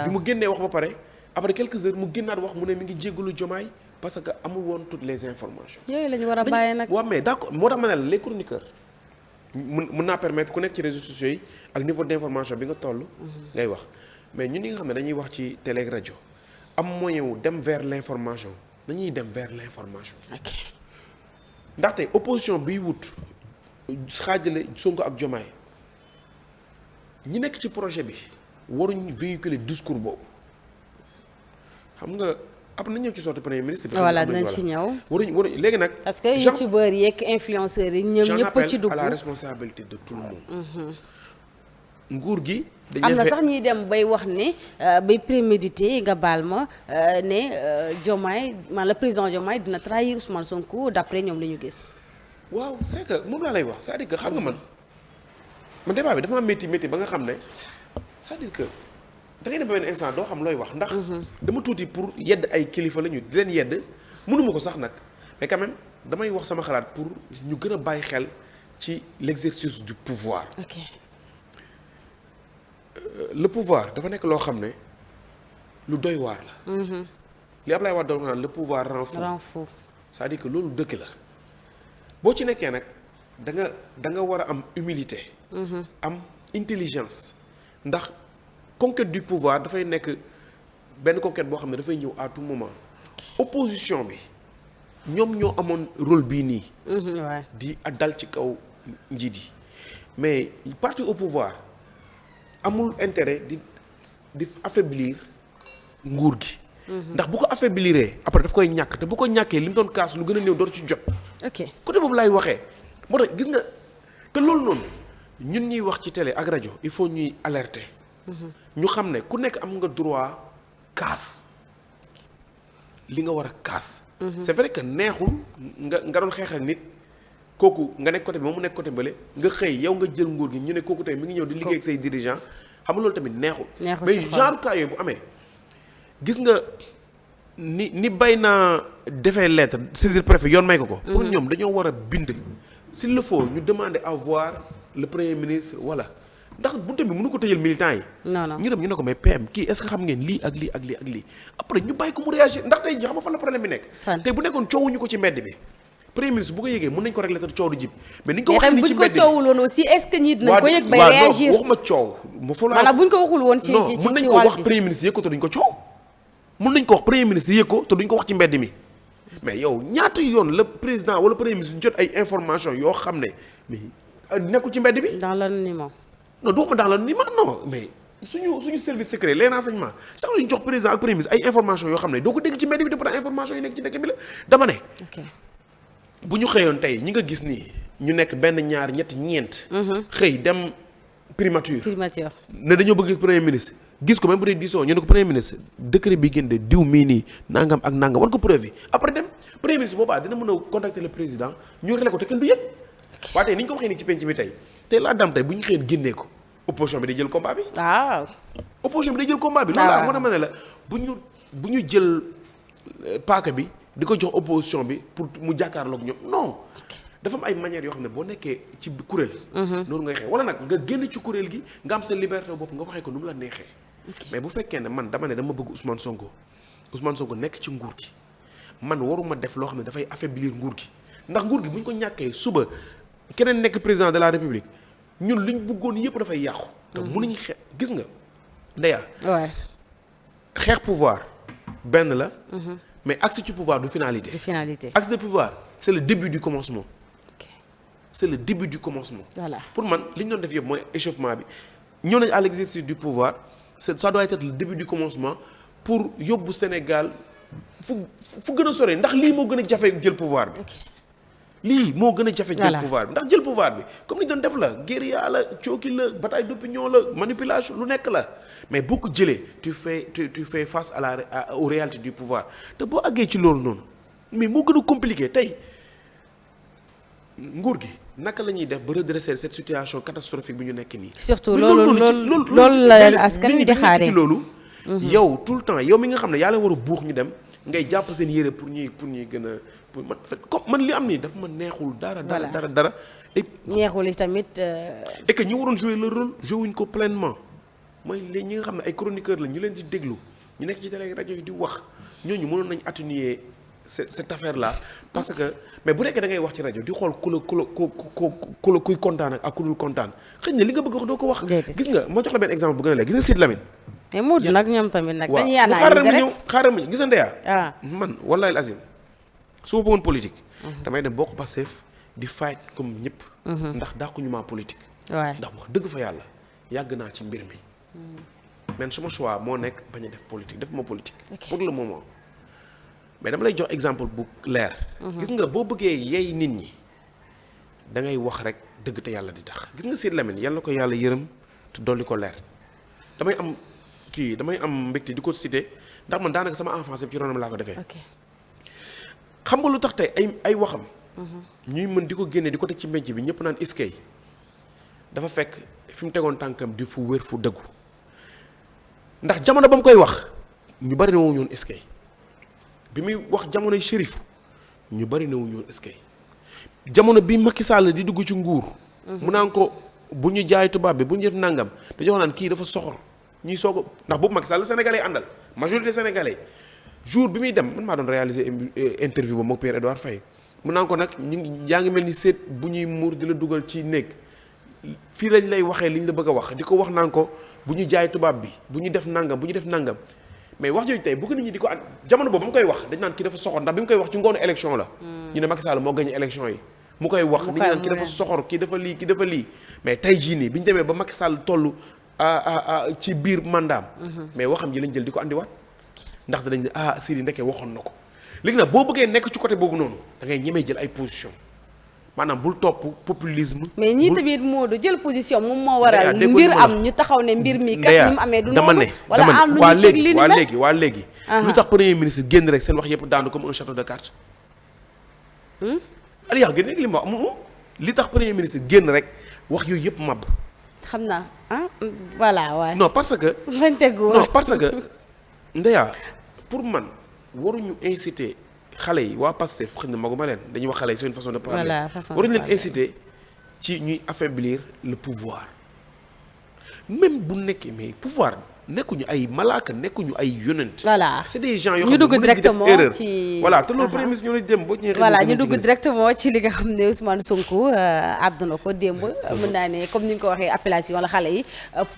bi mu génnee wax ba pare après quelques heures mu génnaat wax mu ne mi ngi jéggalu Diomaye parce que amul woon toutes les informations yooyu la ñu war a bàyyi nag waaw mais d'accord moo tax ma ne la les chroniqueurs mën naa permettre ku nekk ci réseaux sociaux yi ak niveau d'information bi nga toll ngay wax mais ñun ñi nga xam ne dañuy wax ci télé ak rajo am moyen wu dem vers l'information dañuy dem vers l'information ndaxte opposition biy wut xaajale Sonko ak Diomaye ñi nekk ci projet bi waruñ véhiculer discours boobu xam nga ab na ñëw ci sortie premier ministre bi voilà dinañ ci ñëw waruñ léegi nag parce que youtubeurs yeeg influenceurs yi ñoom ñëpp ci dugg à la responsabilité de tout le monde nguur gi am na sax ñuy dem bay wax ne bay prémédité nga baal ma ne Diomaye man le président Diomaye dina trahir Ousmane Sonko d'après ñoom la ñu gis waaw c'est que moom laa lay wax c'est-à-dire que xam nga man débat bi dafa ma métti ba nga xam ne c'est-à-dire que da ngay dem ba benn instant doo xam looy wax ndax dama tuuti pour yedd ay kilifa la ñu di leen yedd mënuma ko sax nag mais quand même damay wax sama xalaat pour ñu gën a bàyyi xel ci l'exercice du pouvoir le pouvoir dafa nekk loo xam ne lu doy waar la li Ablaye Wade doon naan le pouvoir rend fou c'est-à-dire que loolu dëkk la boo ci nekkee nag da nga war a am humilité am intelligence ndax conquête du pouvoir dafay nekk benn conquête boo xam ne dafay ñëw à tout moment opposition bi ñoom ñoo amoon rôle bii nii di dal ci kaw njiit yi mais parti au pouvoir amul intérêt di affaiblir nguur gi ndax bu ko affaibliree après daf koy ñàkk te bu ko ñàkkee li mu doon kaas lu gën a néew door ci jot côté boobu laay waxee moo tax gis nga te loolu noonu ñun ñuy wax ci télé ak rajo il faut ñuy alerter ñu xam ne ku nekk am nga droit kaas li nga war a kaas c'est vrai que neexul nga doon xeex ak nit kooku nga nekk côté bi moom mu nekk côté bële nga xëy yow nga jël nguur gi ñu ne kooku tey mi ngi ñëw di liggéey ak say dirigeants xam nga loolu tamit neexul mais genre cas yooyu bu amee gis nga ni bay naa defee lettre saisir préfet yoon may ko pour ñoom dañoo war a bind s'il le faut ñu demander à voir le premier ministre wala ndax bunte bi mënu ko tëjal militants yi non ñu dem ñu ne ko mais PM kii est-ce que xam ngeen lii ak lii ak lii ak lii après ñu bàyyi ko mu réagir ndax tey ji xam nga fan la problème bi nekk tey bu nekkoon coowuñu ko ci mbedd bi premier ministre bu ko yëgee mën nañ ko régler te coow du jib mais ni ñu ko waxee mais ni ci mbedd buñ ko coowul woon aussi est-ce que ñi dinañ ko yëg bay réagir waxuma coow maanaam buñ ko waxul woon ci non mën nañ ko wax premier ministre yëg ko te duñ ko coow mën nañ ko wax premier ministre yëg ko te duñ ko wax ci mbedd mi mais yow ñaata yoon la président wala premier ministre jot ay information yoo xam ne mais nekkul ci mbedd bi. dans l'anonymat. non du waxuma dans l'anonymat non mais suñu service secret les renseignements sax lu ñu jox président ak premier ministre ay information yoo xam ne doo ko dégg ci mbedd bi te pourtant information yi nekk ci dëkk bi la dama ne. bu ñu xëyoon tey ñi nga gis nii ñu nekk benn ñaar ñetti ñeent. xëy dem primature. ne dañoo bëgg gis premier ministre gis ko même bu dee diisoo ñu ne ko premier ministre décret bi génn de diw mii nii nangam ak nangam wan ko preuve yi après dem premier ministre boobaa dina mën a contacter le président ñu réglé ko te kenn du yëg. waaye tey ni ñu ko waxee nii ci penc mi tey laa dam tey bu ñu xëyeen génnee ko opposition bi day jël combat bi. waaw. opposition bi day jël combat bi. loolu laa moo tax ma ne la bu ñu jël paaka bi di ko jox opposition bi pour mu jàkkaarloog ñoom non dafa am ay manières yoo xam ne boo nekkee ci kuréel. noonu ngay xeex wala nag nga génn ci kuréel gi nga am sa liberté bopp nga waxee ko nu mu la neexee. mais bu fekkee ne man dama ne dama bëgg Ousmane Sonko nekk ci nguur gi man waruma def loo xam ne dafay affaiblir nguur gi ndax nguur gi bu ñu ko ñàkkee suba keneen nekk président de la république ñun liñ bëggoon yëpp dafay yàqu. te mënuñu xeex gis nga ndeya xeex pouvoir benn la. mais accès ci pouvoir du finalité. Accès de pouvoir c'est le début du commencement. C'est le début du commencement. Voilà. Pour man li ñu doon def yëpp mooy échauffement bi ñëw nañu à l'exercice du pouvoir ça doit être le début du commencement pour yóbbu Sénégal fu gën a sore ndax lii moo gën a jafe jël pouvoir bi. lii moo gën a jafe jël pouvoir bi ndax jël pouvoir bi comme ni ñu doon def la guérilla la cooki la bataille d'opinion la manipulation lu nekk la mais boo ko jëlee tu fais face aux réalités du pouvoir te boo àggee ci loolu noonu mais moo gën a compliqué tey nguur gi naka la ñuy def ba redresser cette situation catastrophique bi ñu nekk nii. surtout loolu la leen askan wi di xaaree loolu. yow tout le temps yow mi nga xam ne yaa leen war a buux ñu dem ngay jàpp seen yére pour ñuy gën a pour man comme man li am nii daf ma neexul dara. et neexul yi tamit. et que ñi waroon jouer le rôle joué wuñ ko pleinement mooy léegi ñi nga xam ne ay chroniqueurs la ñu leen di déglu ñu nekk ci télé rajo yi di wax ñooñu mënoon nañ atténuer cette affaire là parce que mais bu nekkee da ngay wax ci rajo di xool ku la kuy kontaan ak ku dul kontaan xëy na li nga bëgg wax doo ko wax. gis nga moo jox la benn exemple bu gën a léegi gis nga Sidy Lamine. mais Modou nag ñoom tamit nag. dañuy analyser rek xaaral ma ñëw gis nga Ndeya. man wallaahi azim su ma bëggoon politique. damay dem bokk Pastef di fight comme ñëpp. ndax dàquñu maa politique. waay ndax wax dëgg fa yàlla yàgg naa ci mbir mi. man suma choix moo nekk bañ a def politique def ma politique. pour le moment. mais dama lay jox exemple bu leer. gis nga boo bëggee yey nit ñi da ngay wax rek dëgg te yàlla di tax gis nga Sidy Lamine yàlla ko yàlla yërëm te dolli ko leer damay am mbégte di ko cité ndax man daanaka sama enfance ci ronam laa ko defee. xam nga lu tax tey ay waxam. ñuy mën di ko génne di ko teg ci mbenc bi ñëpp naan iskay dafa fekk fi mu tegoon tànkam di fu wér fu dëggu ndax jamono ba mu koy wax ñu bari na woo ñoon iskay bi muy wax jamonoy Chérif ñu bari na wu ñoon eskay jamono bi Macky Sall di dugg ci nguur. mu naan ko bu ñu jaay tubaab bi bu ñu def nangam dañoo naan kii dafa soxor ñuy soog a ndax boobu Macky Sall sénégalais àndal majorité sénégalais jour bi muy dem man maa doon réaliser interview ba moom Pierre Edouard Faye mu naan ko nag yaa ngi mel ni seet bu ñuy muur di la dugal ci néeg fii lañ lay waxee liñ la bëgg a wax di ko wax naan ko bu ñu jaay tubaab bi bu ñu def nangam bu ñu def nangam. mais wax jooju tey bëgg nit ñi di ko at jamono boobu ba mu koy wax dañ naan kii dafa soxor ndax bi mu koy wax ci ngoonu élection la. ñu ne Macky Sall moo gagné élection yi. mu koy wax nit ñi naan kii dafa soxor kii dafa lii mais tey jii nii bi ñu demee ba Macky Sall toll ci biir mandaam. mais waxam ji lañ jël di ko andiwaat ndax danañ ne Sidy ndeke waxoon na ko léegi nag boo bëggee nekk ci côté boobu noonu da ngay ñemee jël ay position maanaam bul topp populisme. mais ñii tamit Modou jël position moom moo waral. mbir am ñu taxaw ne mbir mi kat ni mu amee du noonu. wala am lu ñu ci li ni waa léegi. lu tax premier ministre génn rek seen wax yëpp daanu comme un château de cartes. Aliou yaa gën li ma wax li tax premier ministre génn rek wax yooyu yëpp mab. xam naa voilà waaye. non parce que. fañ tegu non parce que Ndeya pour man waruñu inciter. xale yi waa Pastef xëy na maguma leen dañuy wax xale yi c'est une façon de parler. voilà façon de parler waruñu leen inciter ci ñuy affaiblir le pouvoir même bu nekkee mais pouvoir nekkuñu ay malaaka nekkuñu ay yonent. voilà c'est des gens yoo ñu xam ne dugg mën nañu def directement erreur. ci voilà te loolu premier ministre ñoo la dem boo ñëwee. voilà ñu dugg directement ci li nga xam ne Ousmane Sonko àdduna ko démb. mën naa ne comme ni ñu ko waxee appellation la xale yi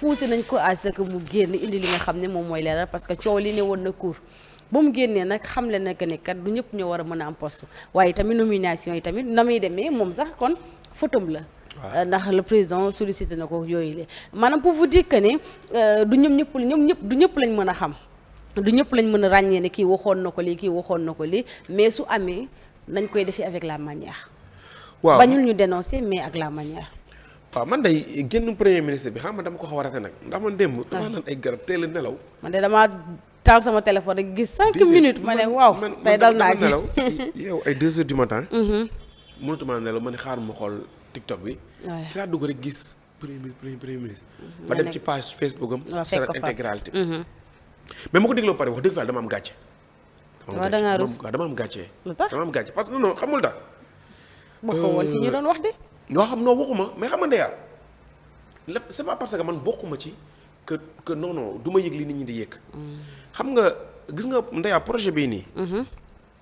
poussé nañ ko à ce que mu génn indi li nga xam ne moom mooy leeral parce que coow li ne woon na cour ba mu génnee nag xam le na que ne kat du ñëpp ñoo war a mën a am poste waaye tamit nomination yi tamit na muy demee moom sax kon fotom la. ndax le président sollicité na ko yooyu la maanaam pour vous dire que ne du du ñëpp lañ mën a xam. du ñëpp lañ mën a ràññee ne kii waxoon na ko lii kii waxoon na ko lii mais su amee nañ koy defee avec la manière. waaw bañul ñu dénoncer mais ak la manière. waaw man day génn premier ministre bi xam nga dama ko xaw a rate nag ndax man démb. damaa naan ay garab teel a nelaw. man de damaa taal sama téléphone rek gis 5 minutes ma ne waaw. tey dal naa ci nelaw yow ay 2 heures du matin. mënatuma nelaw ma ne xaar ma xool TikTok bi. waaw ci laa dugg rek gis premier ministre. ma dem ci page Facebook am. waaw fekk ko fa intégralité. mais ma ko dégloo pare wax dëgg fa dama am gàcce. waaw da ngaa rus dama am gàcce. lu tax dama am gàcce parce que non xamul tax. bokkoo woon ci ñu doon wax de. ñoo xam noo waxuma mais xam nga ndeyaa c'est pas parce que man bokkuma ci que non du ma yëg li nit ñi di yëg. xam nga gis nga ndeyaa projet bii nii.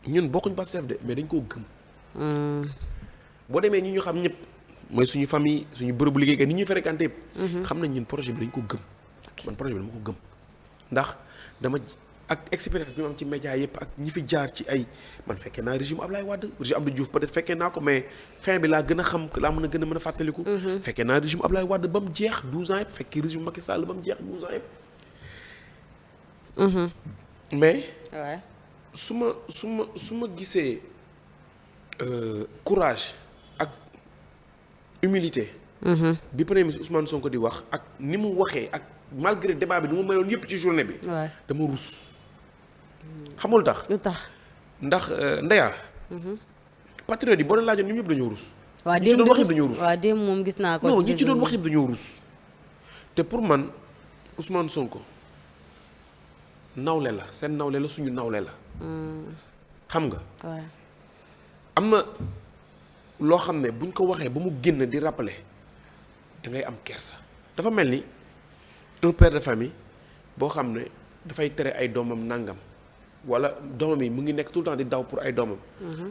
ñun bokkuñ Pastef de mais dañ koo gëm. boo demee ñi ñu xam ñëpp mooy suñu famille suñu bërëbu liggéeykat ni ñuy fréquenté yëpp. xam nañ ñun projet bi dañ ko gëm. man projet bi dama ko gëm. ndax dama ak expérience bi ma am ci média yëpp ak ñi fi jaar ci ay man fekkee naa régime Ablaye Wade régime Abdou Diouf peut-être fekkee naa ko mais fin bi laa gën a xam laa mën a mën a fàttaliku. fekkee naa régime Ablaye Wade ba mu jeex 12 ans yëpp fekkee régime Macky Sall ba mu jeex 12 ans yëpp. mais. waaw su ma gisee courage ak humilité. bi premier ministre Ousmane Sonko di wax ak ni mu waxee ak. malgré débat bi ni mu meloon yëpp ci journée bi. waaw dama rus. xamul tax. lu tax ndax ndeyaa. patriote yi boo leen laajoon ñoom ñëpp dañoo rus. waaw ñi ci doon wax yëpp dañoo rus. waaw démb moom gis naa ko. non ñi ci doon wax yëpp dañoo rus. te pour man Ousmane Sonko nawle la seen nawle la suñu nawle la. xam nga. waaw am na loo xam ne buñ ko waxee ba mu génn di rappeler da ngay am kersa dafa mel ni. un père de famille boo xam ne dafay tere ay doomam nangam wala doomam yi mu ngi nekk tout le temps di daw pour ay doomam.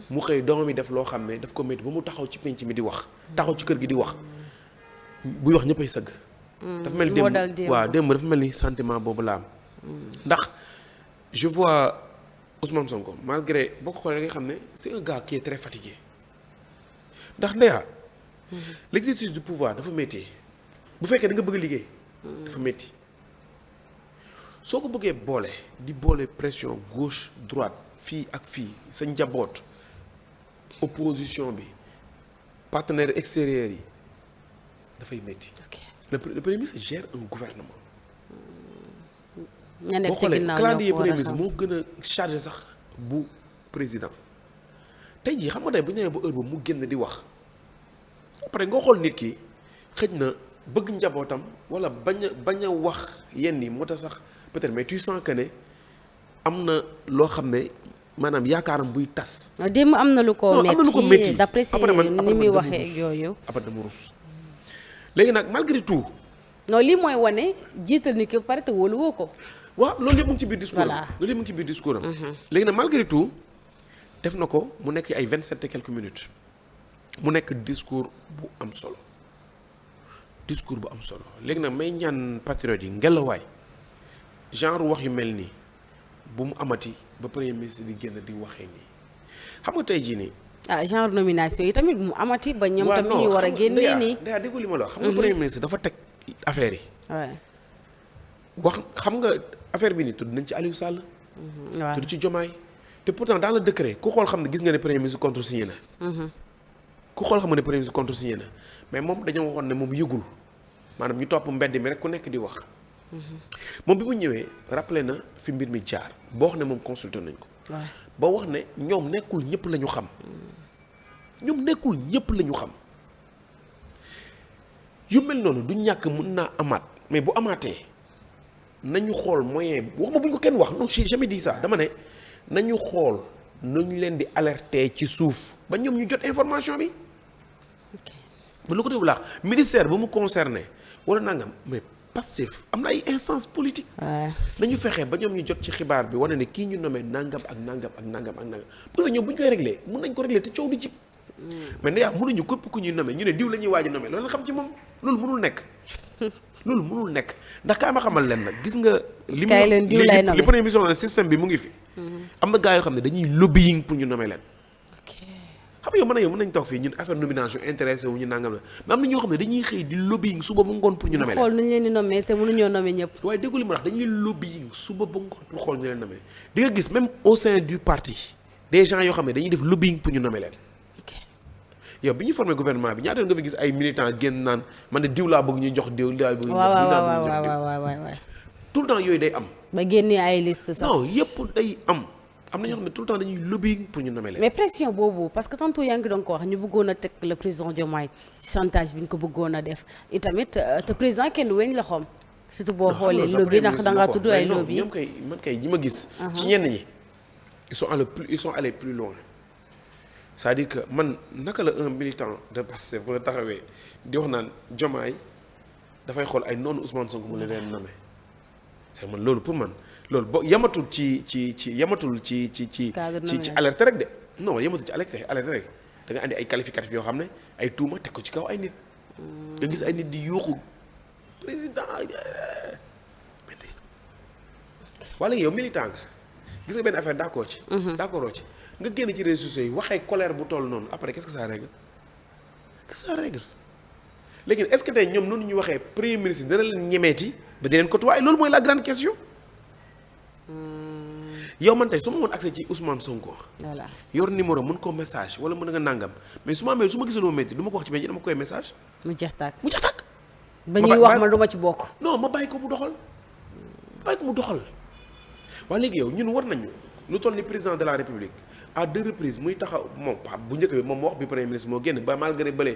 mu xëy doomam yi def loo xam ne daf ko métti ba mu taxaw ci penc mi di wax. taxaw ci kër gi di wax buy wax ñëppay sëgg. dafa mel ni démb waaw démb dafa mel ni sentiment boobu la am. ndax je vois Ousmane Sonko malgré boo ko xoolee nga xam ne c'est un gars qui est très fatigué ndax ndeya l'exercice du pouvoir dafa métti bu fekkee da nga bëgg liggéey. dafa métti soo ko bëggee boole di boole pression gauche droite fii ak fii sa njaboot opposition bi partenaires extérieurs yi dafay métti. le premier ministre gère un gouvernement. boo xoolee calendrier premier ministre moo gën a chargé sax bu président tey jii xam nga tey bu ñu nee ba heure ba mu génn di wax après nga xool nit ki xëj na. bëgg njabootam wala bañ a wax yenn yi moo tax sax peut-être mais tu sens que ne am na loo xam ne maanaam yaakaaram buy tas. démb am na lu ko metti d'après ni muy waxee ak yooyu. après dama rus léegi nag malgré tout. non lii mooy wane jiital ni que pare te wóolu woo ko. waaw loolu yëpp mu ngi ci biir discours am. loolu yëpp mu ngi ci biir discours am. léegi nag malgré tout def na ko mu nekk ay 27 et quelques minutes mu nekk discours bu am solo. discours bu am solo léegi nag may ñaan patriote yi ngelawaay genre wax yu mel nii bu mu amati ba premier ministre di génn di waxee nii xam nga tey jii nii. genre nomination yi tamit bu mu amati ba ñoom tamit ñu war a génnee nii. daa déggu li ma la wax. xam nga premier ministre dafa teg affaire yi. wax xam nga affaire bi nii tudd nañ ci Aliou Sall. waaw tudd ci Diomaye te pourtant dans le décret ku xool xam ne gis nga ne premier ministre contresigné na. ku xool xam nga ne premier ministre contresigné na. mais moom dañoo waxoon ne moom yëgul maanaam ñu topp mbedd mi rek ku nekk di wax. moom bi mu ñëwee rappelé na fi mbir mi jaar boo wax ne moom consulté nañ ko. ba wax ne ñoom nekkul ñëpp la ñu xam. ñoom nekkul ñëpp la ñu xam. yu mel noonu du ñàkk mën naa amaat mais bu amaatee nañu xool moyen wax ma bu ñu ko kenn wax non j'ai jamais dit ça dama ne nañu xool nañu leen di alerter ci suuf ba ñoom ñu jot information bi. ba lu ko déglu laax ministère ba mu concerné wala nangam mais Pastef am na ay instance politique nañu fexe ba ñoom ñu jot ci xibaar bi wane ne kii ñu nommé nangam ak nangam ak nangam ak nangam bu ñoom bu ñu koy réglé mën nañ ko réglé te coow di jib mais ndeyaa mënuñu képp ku ñuy nommé ñu ne diw la ñuy waaj a nommé loolu la xam ci moom loolu mënul nekk ndax kaa ma xamal leen nag gis nga li première mission na système bi mu ngi fi am na gars yoo xam ne dañuy lobbying pour ñu nommé leen xam nga yow mën nañ toog fii ñun affaire nomination intéressé wu ñu nangam la mais am na ñoo xam ne dañuy xëy di lobbying suba ba ngoon pour ñu nommé leen xool nu ñu leen di nommé te mënuñoo nommé ñëpp waaye déggu li ma wax dañuy lobbying suba ba ngoon pour xool ñu leen nommé di nga gis même au sein du parti des gens yoo xam ne dañuy def lobbying pour ñu nommé leen yow bi ñu formé gouvernement bi ñaata nga fi gis ay militants génn naan man de diw laa bëgg ñu jox diw laa bëgg ñu waaw tout le temps yooyu day am ba génnee ay liste sax non yëpp day am na ñoo xam ne tout le temps dañuy lobbying pour ñu nommer leen mais pression boobu parce que tantôt yaa ngi doon ko wax ñu bëggoon a teg le président Diomaye ci chantage bi ñu ko bëggoon a def itamit te président kenn du weñ loxoom surtout boo xoolee lobby ndax da ngaa tudd ay lobby ñoom kay man kay ñi ma gis ci ñenn ñi ils sont allés plus loin c'est-à-dire que man naka la un militant de Pastef bu la taxawee di wax naan Diomaye dafay xool ay noonu Ousmane Sonko mu leen nommé c'est man loolu pour man loolu boo yamatul ci alerte rek de non yamatul ci alerte rek da nga andi ay qualificatifs yoo xam ne ay tuuma teg ko ci kaw ay nit nga gis ay nit di yuuxu président wala yow militant nga gis nga benn affaire d'accord ci nga génn ci réseaux sociaux yi waxee colère bu toll noonu après qu'est-ce que ça règle léegi est-ce que tey ñoom noonu ñu waxee premier ministre dana leen ñemeeti ba di leen côtoyer loolu mooy la grande question yow man tey su ma mën accès ci Ousmane Sonko voilà yor numéro mën koo message wala mën nga nàngam mais su ma gisoon ma métti du ma ko wax ci benn dama koy message mu jeex tàkk ba ñuy wax ma du ma ci bokk non ma bàyyi ko mu doxal waaye léegi yow ñun war nañu lu toll ni président de la république à 2 reprises muy taxaw moom bu njëkk bi moom moo wax bi premier ministre moo génn ba malgré bële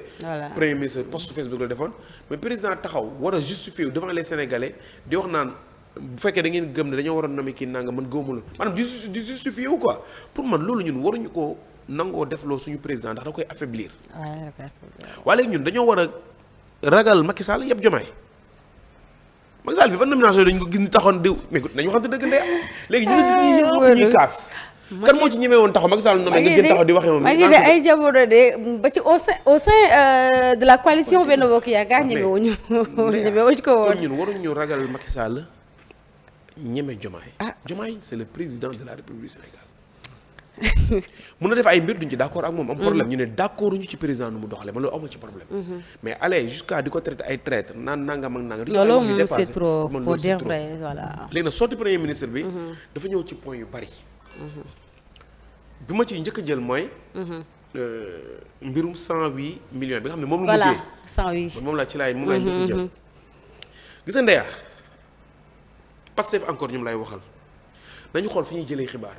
premier ministre post Facebook la defoon mais président taxaw war a justifier devant les sénégalais di wax naan bu fekkee da ngeen gëm ne dañoo war a nommer kii nanga man gëmuma maanaam di justifier wu quoi pour man loolu ñun waruñu ko nangoo defloo suñu président ndax da koy affaiblir waaye léegi ñun dañoo war a ragal Macky Sall yëpp Diomaye Macky Sall fi ban nomination dañu ko gis ni taxoon diw mais nañu waxante dëgg ndey léegi ñu nga gis ñi yëpp ñuy kaas kan moo ci ñemee woon taxaw Macky Sall nommé nga gën taxaw di waxee moom maa ngi de ay jamono de ba ci au sein de la coalition Benno Bokk Yaakaar ñemewuñu ko woon kon ñun waruñu ragal Macky Sall ñeme Diomaye Diomaye c'est le président de la République du Sénégal mun na def ay mbir duñ ci d'accord ak moom am problème ñu ne d'accord ñu ci président nu mu doxalee man loolu amul ci problème mais aller jusqu'à di ko traiter ay traître naan nangam ak nangam loolu moom c'est trop pour dire vrai voilà léegi nag sorti premier ministre bi dafa ñëw ci point yu bari bi ma ciy njëkk a jël mooy mbirum 108 millions bi nga xam ne moom la mujjee 108 moom laa njëkk a jël gis nga ndeyaa Pastef encore ñoom lay waxal nañu xool fi ñuy jëlee xibaar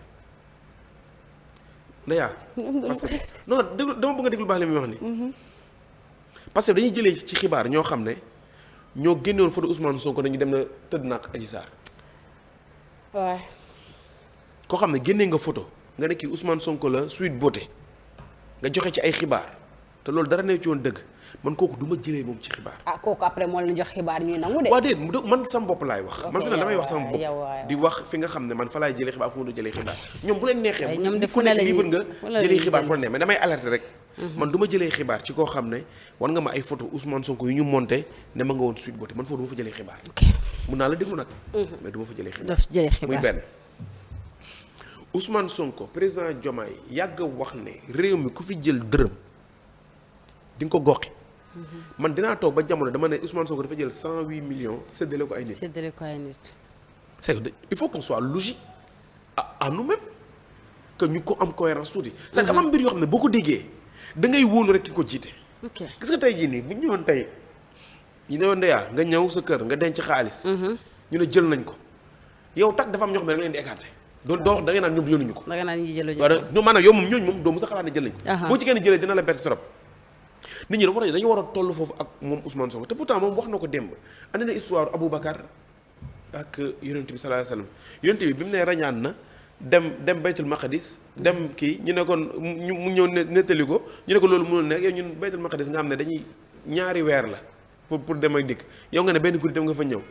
ndeyaa Pastef non déglu dama bëgg a déglu baax li muy wax ni Pastef dañuy jëlee ci xibaar ñoo xam ne ñoo génnewoon photo Ousmane Sonko dañu dem na tëdd na ak Adji Sarr waaw koo xam ne génnee nga photo nga ne kii Ousmane Sonko la Sweet Beauté nga joxe ci ay xibaar te loolu dara ne ci woon dëgg man kooku du ma jëlee moom ci xibaar. kooku après moo leen jox xibaar ñuy nangu de. waaw déet man sama bopp laay wax. man fi damay wax sama bopp di wax fi nga xam ne man fa laay jëlee xibaar fu mu doon jëlee xibaar ñoom bu leen neexee. ñoom defu ne la ñuy nga jëlee xibaar fu la neex mais damay alerter rek. man du ma jëlee xibaar ci koo xam ne war nga ma ay photo Ousmane Sonko yu ñu monté ne ma nga woon Sweet Beauté man foofu du ma fa jëlee xibaar. mun naa la déglu nag. mais du ma fa jëlee xibaar. muy benn. Ousmane Sonko président Diomaye yàgg wax ne réew mi ku fi jël dërëm di nga ko goqi man dinaa toog ba jamono dama ne Ousmane Sonko dafa jël 108 millions séddale ko ay nit. séddale ko ay nit. c'est que il faut qu'on soit logique à nous-mêmes que ñu ko am cohérence tuuti. c'est-à-dire am mbir yoo xam ne boo ko déggee da ngay wóolu rek ki ko jiite. ok gis nga tey jii nii bu ñu ñëwoon tey ñu ne woon ndeyaa nga ñëw sa kër nga denc xaalis. ñu ne jël nañ ko yow tak dafa am ñoo xam ne da nga leen di écarter. doo da ngay naan ñoom jëluñu ko. da nga naan ñi jëluñu ko waaw ñoom maanaam yow moom ñooñu moom doo mës a xalaat ne jël nañ. boo ci kenn jëlee dina la bett trop. nit ñi dañu war a toll foofu ak moom Ousmane Sonko te pourtant moom wax na ko démb andi na histoire Aboubacar ak yonent bi sallallahu alayhi wasallam yonent bi mu ne rañaan na dem baytul maqadis dem kii ñu ne kon mu ñëw nettali ko ñu ne ko loolu mënul nekk yow ñun baytul maqadis nga xam ne dañuy ñaari weer la pour dem ak dikk yow nga ne benn guddi dem nga fa ñëw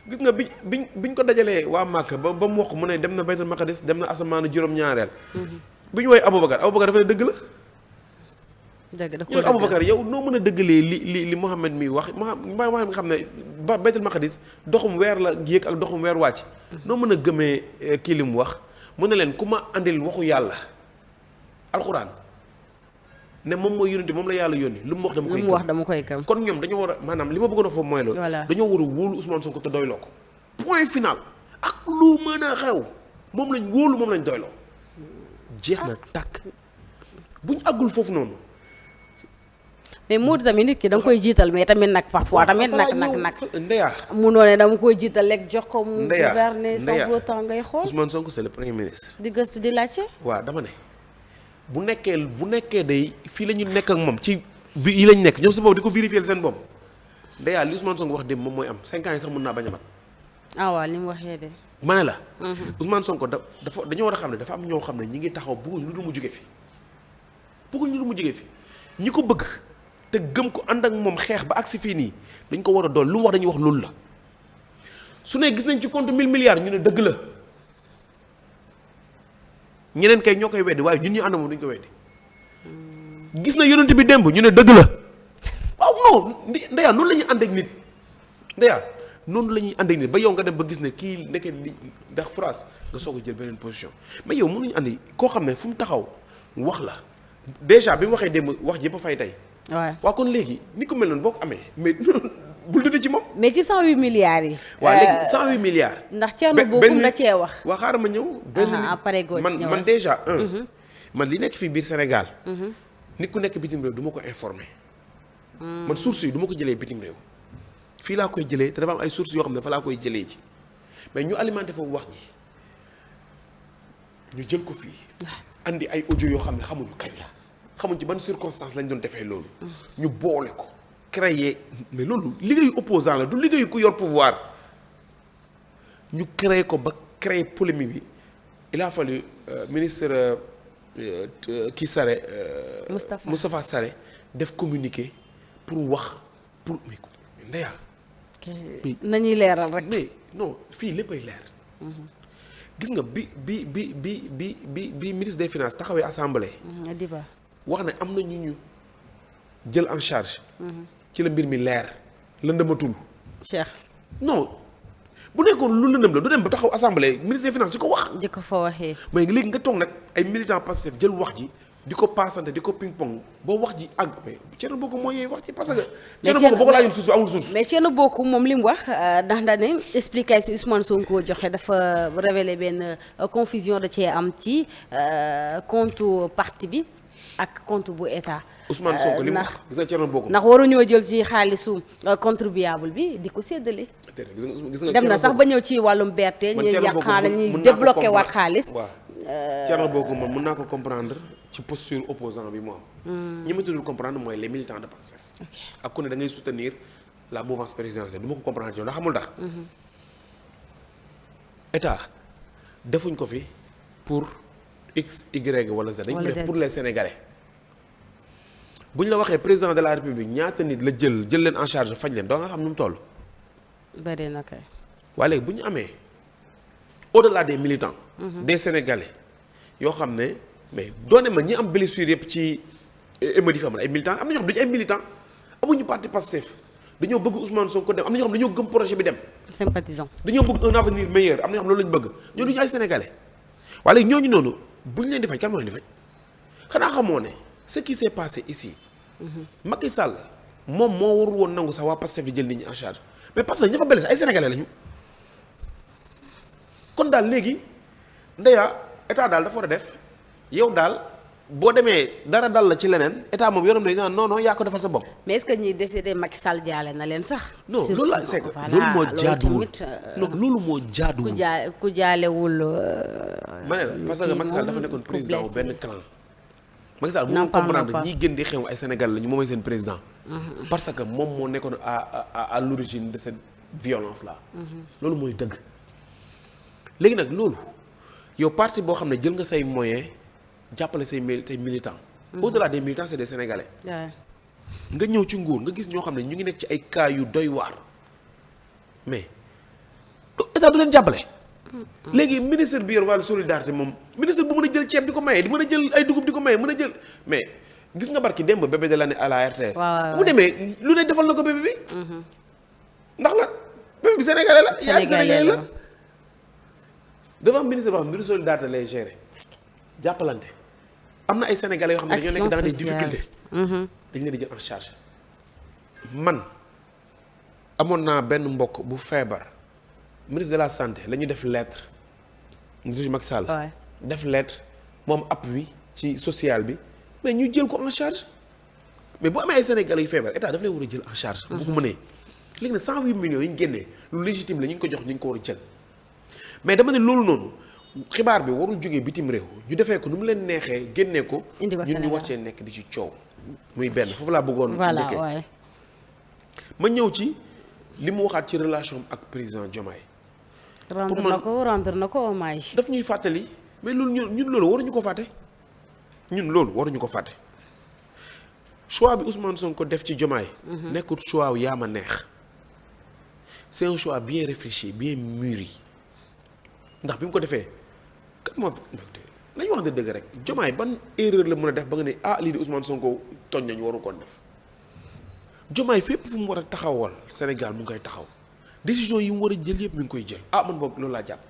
gis nga biñ ko dajalee waa Màkka ba mu wax mu ne dem na Baytul Maqdis dem na asamaanu juróom-ñaareel. bi ñu woowee Aboubacar dafa ne dëgg la. dëgg ñu ne Aboubacar yow noo mën a dëggalee li Mouhamed mi wax Mouhamed nga xam ne ba Baytul Maqdis doxum weer la yéeg ak doxum weer wàcc. noo mën a gëmee kii li mu wax mu ne leen ku ma andil waxu yàlla alxuraan ne moom mooy yónni moom la yàlla yónni lu mu wax dama koy gëm kon ñoom dañoo war a maanaam li ma bëggoon a foofu mooy loolu. dañoo war a wóolu Ousmane Sonko te doyloo ko. point final ak lu mën a xew moom lañ wóolu moom lañ doyloo jeex na tàkk buñ àggul foofu noonu. mais Modou tamit nit ki da nga koy jiital mais tamit nag parfois tamit nag ndeya munoo ne dama koy jiital rek jox ko mu gouverner sans pour autant ngay xool. Ousmane Sonko c'est le premier ministre. di gëstu di laajte. waaw dama ne bu nekkee day fii la ñu nekk ak moom ci yi lañ nekk ñoom si boobu di ko vérifier seen bopp ndeya li Ousmane Sonko wax démb moom mooy am 5 ans yi sax mën naa bañ a mat. ah waaw li mu waxee de. ma ne la. Ousmane Sonko dafa dañoo war a xam ne dafa am ñoo xam ne ñi ngi taxaw bëgguñ lu dul mu jóge fi ñi ko bëgg. te gëm ko ànd ak moom xeex ba agsi fii nii dañ ko war a dool lu mu wax dañuy wax loolu la su ne gis nañ ci compte 1000 milliards ñu ne dëgg la ñeneen kay ñoo koy weddi waaye ñun ñu ànd moom dañu ko weddi gis na yonent bi démb ñu ne dëgg la waaw non ndeyaa noonu la ñuy ànd ak nit ndeyaa noonu la ñuy ànd ak nit ba yow nga dem ba gis ne kii nekkee li ndax phrase nga soog a jël beneen position mais yow mënuñu andi koo xam ne fu mu taxaw wax la déjà bi mu waxee démb wax ji ba fay tey. waaw kon léegi ni ko mel noonu boo ko amee mais bul dute ci moom. mais ci 108 milliards yi. waaw léegi 108 milliards. ndax Thierno Bocoum da cee wax. waa xaaral ma ñëw. man déjà man li nekk fii biir Sénégal. nit ku nekk bitim réew du ma ko informé. man source yi du ma ko jëlee bitim réew. fii laa koy jëlee te dafa am ay sources yoo xam ne fa laa koy jëlee ci mais ñu alimenté foofu wax ji ñu jël ko fii. andi ay audio yoo xam ne xamuñu kañ la. xamuñ ci ban circonstance lañ doon defee loolu. ñu boole ko créer mais loolu liggéeyu opposant la du liggéeyu ku yor pouvoir ñu créer ko ba créer polémique bi il a fallu ministre kii Sarré. Moustapha Sarré def communiqué pour wax pour mais ndeya. nañuy leeral rek. mais non fii léppay leer. gis nga bi ministre des finances taxawee assemblée. Diba. wax ne am na ñu jël en charge. ci la mbir mi leer lëndëmatul. Cheikh. non bu nekkoon lu lëndëm la du dem ba taxaw assemblée ministre des finances di ko wax. di ko fa waxee. mais léegi nga toog nag ay militants Pastef jël wax ji di ko paasante di ko ping pong boo wax ji àgg mais Thierno Bocoum moo yee wax ci parce que. Thierno Bocoum boo ko laajoon suuf amul suuf. mais Thierno Bocoum moom li mu wax ndax ne explication Ousmane Sonko joxe dafa révélé benn confusion da cee am ci compte parti bi. ak compte bu état. Ousmane Sonko li mu wax gis nga Thierno Bocoum ndax waruñoo jël ci xaalisu contribuable bi di ko séddale. gis nga dem na sax ba ñëw ci wàllum BRT ñu yàqaan dañuy débloqué waat xaalis. waaw Thierno Bocoum moom mën naa ko comprendre ci posture opposant bi mu am. ñi ma tuddul comprendre mooy les militants de Pastef. ak ku ne da ngay soutenir la mouvance présidentielle du ma ko comprendre ci yow ndax xamul tax. état defuñ ko fi pour X Y wala Z. dañ ko def pour les Sénégalais. bu ñu la waxee président de la république ñaata nit la jël leen en charge faj leen doo nga xam nu mu toll. bëri na kay. waaye léegi bu ñu amee au-delà des militants. des sénégalais yoo xam ne mais doone ma ñi am blessure yëpp ci émeutes yi fi am ay militants am na ñoo xam dañu ay militants amuñu parti Pastef dañoo bëgg Ousmane Sonko dem am na ñoo xam dañoo gëm projet bi dem. sympathisant. dañoo bëgg un avenir meilleur am na ñoo xam loolu lañu bëgg ñoo duñu ay sénégalais waaye léegi ñooñu noonu bu ñu leen di faj kan moo leen di faj xanaa xamoo ne ce qui s'est passé ici. Macky Sall moom moo warul woon nangu sax waa Pastef di jël nit ñi en charge mais parce que ña fa blessé ay sénégalais lañu kon daal léegi ndeya état daal dafa war a def yow daal boo demee dara dal la ci leneen état moom yoonam dañu naan non yaa ko defal sa bopp. mais est-ce que ñi décidé Macky Sall jaale na leen sax. non loolu la c'est que loolu moo jaaduwul non loolu moo jaaduwul. ku jaalewul. ma ne la parce que Macky Sall dafa nekkoon président wu benn clan. Macky Sall mënul comprendre ñiy gën di xew ay Sénégal lañu moom mooy seen président. parce que moom moo nekkoon à l'origine de cette violence là. loolu mooy dëgg. léegi nag loolu yow parti boo xam ne jël nga say moyens jàppale say militants. au-delà des militants c'est des Sénégalais. nga ñëw ci nguur nga gis ñoo xam ne ñu ngi nekk ci ay cas yu doy waar mais état du leen jàppale. léegi ministre bi yor wàllu solidarité moom ministre bu mën a jël ceeb di ko maye di mën a jël ay dugub di ko maye mën a jël mais gis nga barki démb bébé de l'année à la RTS. waaw mu demee lu ne defal na ko bébé bi. ndax la bébé bi sénégalais la. yaa sénégalais la. dafa am ministre boo xam ne mbiru solidarité lay gérer jàppalante am na ay sénégalais yoo xam ne dañoo nekk dans des difficultés. dañ leen di jël en charge. man amoon naa benn mbokk bu feebar. ministre de la santé la ñu def lettre monsieur Macky Sall def lettre moom appui ci social bi mais ñu jël ko en charge mais bu amee ay Sénégalais yu feebar état daf leen war a jël en charge. bu ko mënee léegi nag 108 millions yi ñu génnee lu légitime la ñu ngi ko jox ñu ngi ko war a jël mais dama ne loolu noonu xibaar bi warul jógee bitim réew ñu defee ko nu mu leen neexee génnee ko. ñun ñu war cee nekk di ci coow. muy benn foofu laa bëggoon. voilà waay ma ñëw ci li mu waxaat ci relation ak président Diomaye. rendre na ko hommage. daf ñuy fàttali mais loolu ñun loolu waruñu ko fàtte ñun loolu waruñu ko fàtte choix bi Ousmane Sonko def ci Diomaye. nekkul choix wu yaa ma neex c'est un choix bien réfléchi bien mûri ndax bi mu ko defee kat moo nañu wax dëgg rek Diomaye ban erreur la mën a def ba nga ne lii di Ousmane Sonko tooñ nañu waru koon def Diomaye fépp fu mu war a taxawal Sénégal mu ngi koy taxaw. décision yi mu war a jël yëpp mi ngi koy jël man boog loolu laa jàpp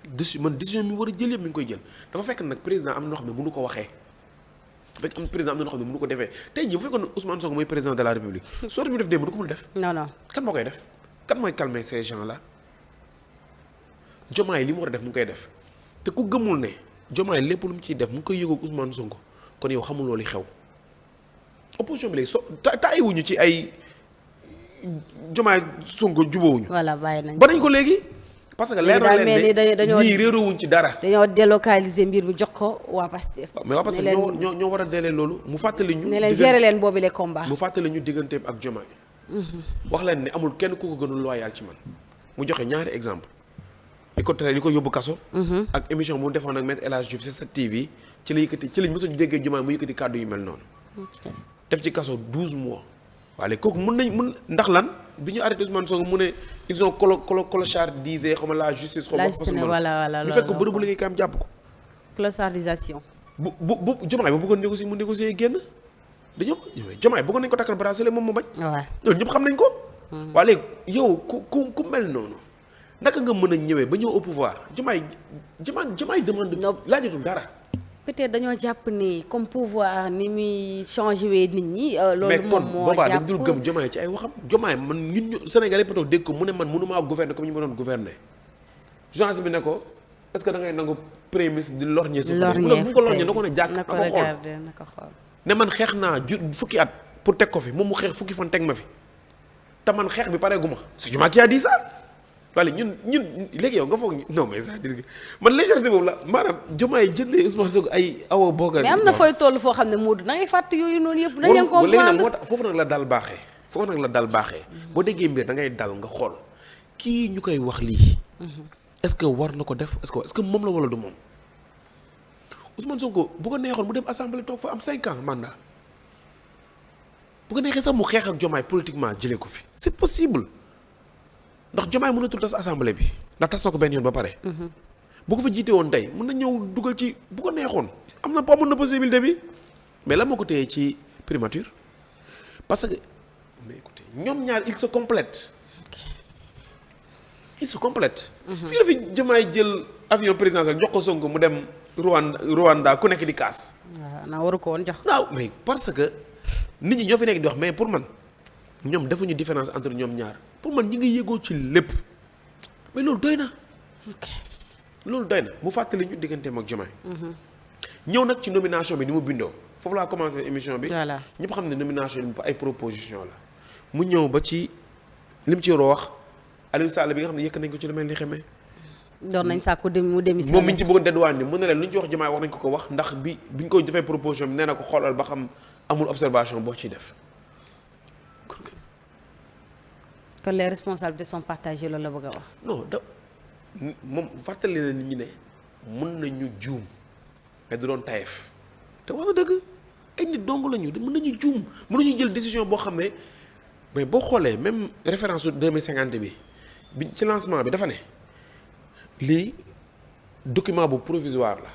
décision mi war a jël yëpp mi ngi koy jël dafa fekk nag président am na loo xam ne mënu ko waxee fekk am président am na loo xam ne mënu ko defee tey jii bu fekkoon Ousmane Sonko mooy président de la République sorte bi def démb du ko mën a def. non kan moo koy def kan mooy calmer ces gens là Diomaye li mu war a def mu ngi koy def te ku gëmul ne Diomaye lépp lu mu ciy def mu ngi koy yëgoog Ousmane Sonko kon yow xamul loolu xew opposition bi léegi taayiwuñu ci ay. Diomaye Sonko jubóowuñu. voilà bàyyi nañ ba nañ ko léegi. parce que leer na leen ne ñii réeroowuñ ci dara. dañoo délocaliser mbir mi jox ko waa Pastef. mais waa Pastef ñoo war a delee loolu mu fàttali ñu. ne leen gérer leen boobu les combats. mu fàttali ñu digganteem ak Diomaye. wax leen ne amul kenn ku ko gënul loyal ci man. mu joxe ñaari exemple li ko yóbbu kaso. ak émission bu mu defoon ak Maître El Hadji Diouf ci 7TV ci la yëkkati ci lañ mës a déggee Diomaye mu yëkkati kàddu yu mel noonu. def ci kaso 12 mois. waaye léegi kooku mun ndax lan bi ñu arrêté Ousmane Sonko mu ne ils ont clochardisé xaw ma la justice. la justice voilà lu fekk bërëbu liggéey kaam jàpp ko. clochardisation. bu Diomaye ba bëggoon négocier mu négocier génn dañoo Diomaye bëggoon nañu ko takkal bracelet moom mu bañ. waaw loolu ñëpp xam nañ ko. waaye léegi yow ku mel noonu naka nga mën a ñëwee ba ñëw au pouvoir Diomaye demande. laajatul dara. peut-être dañoo jàpp ni comme pouvoir ni muy changé wee nit ñi. loolu moom moo jàpp mais kon boobaa dañ dul gëm Diomaye ci ay waxam Diomaye man ñun ñu Sénégal yëpp toog dégg ko mu ne man mënumaa gouverner comme ñu ma doon gouverner. journaliste bi ne ko est-ce que da ngay nangu premier ministre di lorñee su bu ko lorñee na ko ne jàkk na ko xool ne man xeex naa fukki at pour teg ko fi moom mu xeex fukki fan teg ma fi te man xeex bi pareegu ma c'est Diomaye qui a dit ça. wala ñun léegi yow nga foog non mais c'est-à-dire que man légèreté boobu la maanaam Diomaye jëndee Ousmane Sonko ay awa bokk. mais am na fooy toll foo xam ne Moodu na ngay fàtt yooyu noonu yëpp. nañ leen comprendre léegi nag moo tax foofu nag la dal baaxee. boo déggee mbir da ngay dal nga xool kii ñu koy wax lii. est-ce que war na ko def est-ce que moom la wala du moom Ousmane Sonko bu ko neexoon mu dem assemblée toog fa am 5 ans mandat bu ko neexee sax mu xeex ak Diomaye politiquement jëlee ko fi c'est possible. ndax Diomaye mënatul tas assemblée bi ndax tas na ko benn yoon ba pare. bu ko fa jiite woon tey mën na ñëw dugal ci bu ko neexoon amoon na possibilité bi mais la moo ko téye ci primature parce que mais écoutez ñoom ñaar ils se complètent. ils se complètent. fii la fi Diomaye jël avion présidentiel jox ko Sonko mu dem Rwanda ku nekk di kaas. waaw naa waru ko woon jox. waaw mais parce que nit ñi ñoo fi nekk di wax mais pour man. ñoom defuñu différence entre ñoom ñaar pour man ñi ngi yëgoo ci lépp mais loolu doy na. loolu doy na mu fàttali ñu digganteem ak Diomaye. ñëw nag ci nomination bi ni mu bindoo foofu laa commencé émission bi. voilà ñëpp xam ne nomination bi ay proposition la. mu ñëw ba ci lim ci yoroo wax Aliou Sall bi nga xam ne yëkk nañ ko ci lu mel ni xamee. doon nañ sàkku mu démissionné. moom mi ñu ci bëggoon dédouane mu ne leen lu ñu ci wax Diomaye wax nañ ko wax ndax bi ñu ko defee proposition bi nee na ko xoolal ba xam amul observation boo ciy def. que les responsabilités sont partagées loolu la bëgg a wax. non moom fàttali na nit ñi ne mën nañu juum mais du doon tayef te wax na dëgg ay nit dong lañu mën nañu juum mën nañu jël décision boo xam ne mais boo xoolee même référence su 2050 bi ci lancement bi dafa ne lii document bu provisoire la.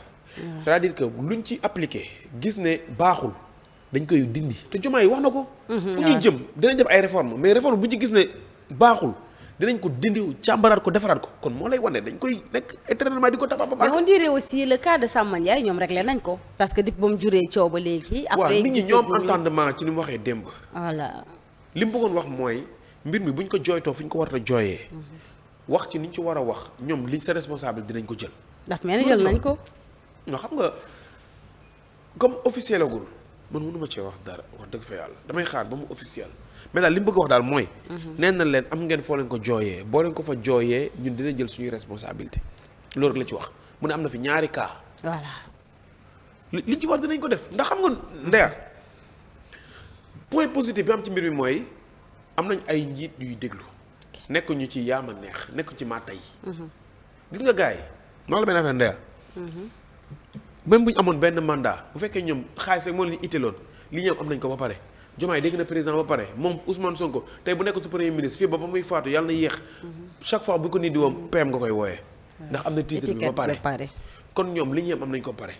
c'est-à-dire que luñ ci appliqué gis ne baaxul dañ koy dindi te Diomaye wax na ko. fu ñuy jëm dinañ def ay réformes mais réforme bu ñu ci gis ne baaxul dinañ ko dindi càmbaraat ko defaraat ko kon moo lay wane dañ koy nekk éternellement di ko tabax ba. mais on dirait aussi le cas de Samba Ndiaye ñoom réglé nañ ko. parce que depuis ba mu juree coow ba léegi. après nit ñi ñoom entendement ci ni mu waxee démb. voilà li mu bëggoon wax mooy mbir mi bu ñu ko jooytoo fu ñu ko war a jooyee. wax ci ni ñu ci war a wax ñoom liñ sa responsable dinañ ko jël. ndax mel ni jël nañ ko. non xam nga comme officiel agul man mënuma cee wax dara wax dëgg fa yàlla damay xaar ba mu officiel mais daal li mu bëgg wax daal mooy. nee na leen am ngeen foo leen ko jooyee boo leen ko fa jooyee ñun dina jël suñuy responsabilité loolu rek la ci wax mu ne am na fi ñaari cas. voilà. li ci war dinañ ko def ndax xam nga ndeya point positif bi am ci mbir mi mooy am nañ ay njiit yuy déglu nekkuñu ci yaama neex nekkuñu ci maa tey. gis nga gars yi noonu la benn affaire ndeya même bu ñu amoon benn mandat bu fekkee ñoom xaalis rek moo leen itteeloon li ñoom am nañ ko ba pare Diomaye dégg na président ba pare moom Ousmane Sonko tey bu nekkatu premier ministre fii ba muy faatu yàlla na yéex chaque fois bu ko nit di woom PM nga koy wooyee ndax am na titre bi ba pare kon ñoom li ñu am nañ ko pare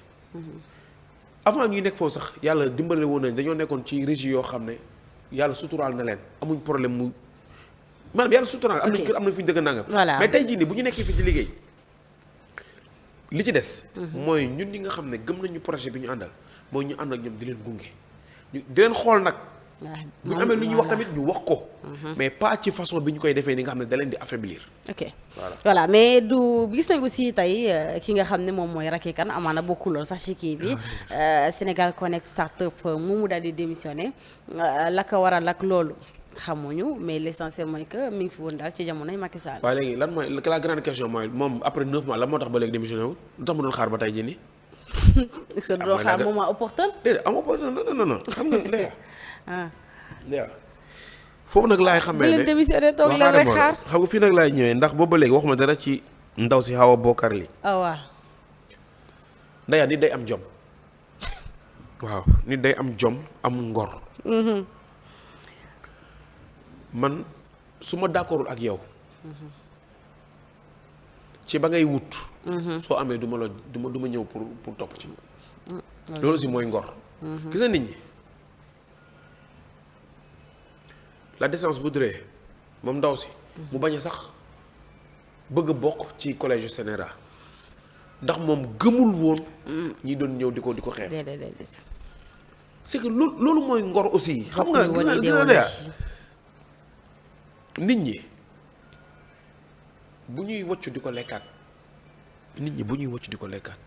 avant ñuy nekk foofu sax yàlla dimbale woon nañ dañoo nekkoon ci régie yoo xam ne yàlla suturaal na leen amuñ problème mu maanaam yàlla suturaal am nañ kër am na fi ñu dëgg nangam mais tey jii nii bu ñu nekkee fi di liggéey li ci des. mooy ñun ñi nga xam ne gëm nañu projet bi ñu àndal mooy ñu ànd ak ñoom di leen gunge ñu di leen xool nag. bu ñu amee lu ñuy wax tamit ñu wax ko. mais pas ci façon bi ñu koy defee ni nga xam ne da leen di affaiblir. ok voilà mais du gis nañ aussi tey ki nga xam ne moom mooy Racky Kane amaana bokkuloon sax ci kii bi Sénégal Connect Startup mu daal di démissionné la ko waral ak loolu. xamuñu mais l'essentiel mooy que mi ngi fi woon daal ci jamonoy Macky Sall. waaye léegi lan mooy la grande question mooy moom après 9 mois la moo tax ba léegi démissionné wul lu tax mu doon xaar ba tey jii nii. est-ce que doon xaar moment opportun. déedéet am opportun non xam nga Léa. Léa foofu nag laay xamee ne bu leen démissionné toog leen rek xaar. xam nga fii nag laay ñëwee ndax boobu ba léegi waxuma dara ci ndaw si Awa Bokar li. waaw. Ndeya nit day am jom. waaw nit day am jom am ngor. man su ma d'accordul ak yow ci ba ngay wut soo amee du ma ñëw pour topp ci loolu aussi mooy ngor gis nga nit ñi la décence voudrait moom ndaw si mu bañ a sax bëgg a bokk ci collège Sénéra ndax moom gëmul woon ñi doon ñëw di ko xeex c'est que loolu mooy ngor aussi xam nga gis nga nit ñi bu ñuy wocc di ko lekkaat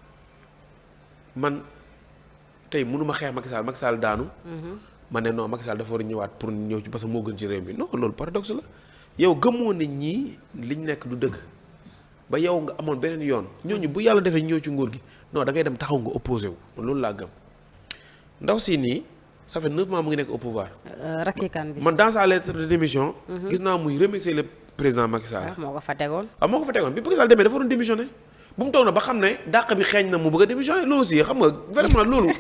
man tey mënuma xeex Macky Sall daanu ma ne non Macky Sall dafa war a ñëwaat pour ñëw ci parce que moo gën ci réew mi non loolu paradoxe la yow gëmoo ne ñii liñ nekk du dëgg ba yow nga amoon beneen yoon ñooñu bu yàlla defee ñëw ci nguur gi non da ngay dem taxaw nga opposé wu man loolu laa gëm ndaw si nii ça fait 9 mois mu ngi nekk au pouvoir. Racky Kane bi man dans sa lettre de démission. gis naa muy remercier le président Macky Sall. moo ko fa tegoon. moo ko fa tegoon bi Macky Sall demee dafa doon démissionné bu mu toog na ba xam ne dàq bi xeeñ na mu bëgg a démissionné loolu aussi xam nga vraiment loolu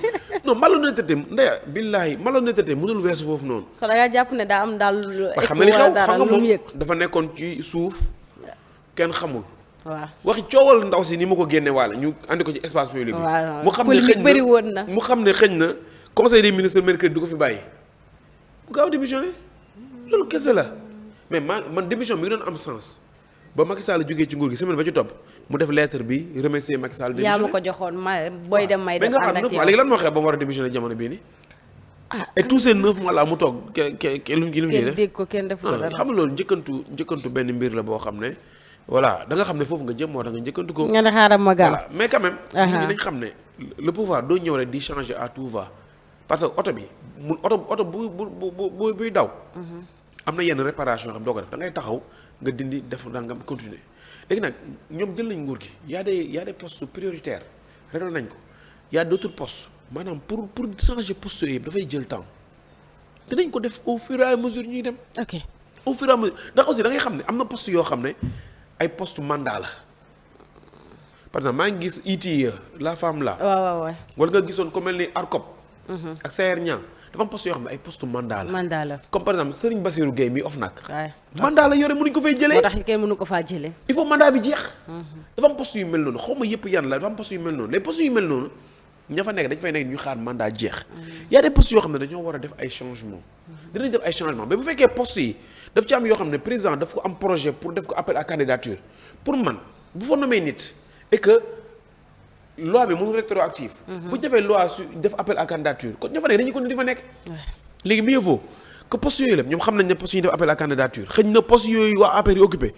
non malhonnêteté ndeya billaahi malhonnêteté mënul weesu foofu noonu. kon da ngaa jàpp ne daa am daal. xam nga li xew xam nga moom dafa nekkoon ci suuf kenn xamul. waaw waxi coowal ndaw si ni ma ko génne waale ñu andi ko ci espace public bi. mu xam ne xëñ na bëri woon na mu xam ne xëñ na. conseil des ministres mercredi du ko fi bàyyi bu gaaw démissionné loolu kese la mais man démission bi ngi doon am sens ba Macky Sall jógee ci nguur gi semaine ba ci topp mu def lettre bi remercier Macky Sall. démissionné yaa ma ko joxoon booy dem may def ànd ak yow léegi lan moo xew ba mu war a démissionné jamono bii nii. et tous ces 9 mois là mu toog lu mu def dégg ko kenn def ko dara xam nga loolu njëkkantu benn mbir la boo xam ne voilà da nga xam ne foofu nga jëm moo tax nga njëkkantu ko. nga ne xaaral ma gaaw voilà mais quand même. nit ñi dañ xam ne le pouvoir doo ñëw rek di changer à tout va. parce que oto bi oto buy daw. am na yenn réparation yoo xam doo ko def da ngay taxaw nga dindi def da nga continuer léegi nag ñoom jël nañ nguur gi y a des postes prioritaires réglé nañ ko y a d'autres postes maanaam pour changer postes yooyu yëpp dafay jël temps dinañ ko def au fur et à mesure ñuy dem. ok au fur et à mesure ndax aussi da ngay xam ne am na postes yoo xam ne ay postes mandat la par exemple maa ngi gis ITIE la femme là. waaw. wala nga gisoon ku mel ni ARCOP. ak Sayer Niang dafa am poste yoo xam ne ay poste mandat la. mandat la comme par exemple Serigne Bassirou Gueye mi OFNAC. waaw mandat la yore mënuñ ko fay jëlee. moo tax kenn mënu ko faa jëlee. il faut mandat bi jeex. dafa am poste yu mel noonu xaw ma yëpp yan la dafa am poste yu mel noonu les postes yu mel noonu ña fa nekk dañ fay nekk ñu xaar mandat jeex. y a des postes yoo xam ne dañoo war a def ay changements. dinañ def ay changements mais bu fekkee postes yi daf ci am yoo xam ne président daf ko am projet pour def ko appel à candidature pour man bu fa nommé nit et que loi bi mënul rétroactive. bu ñu defee loi su def appel à candidature kon ña fa nekk dañuy continuer di fa nekk. léegi mieux vaut que postes yooyu la ñoom xam nañ ne postes yi def appel à candidature xëy na postes yooyu waa APR yi occupé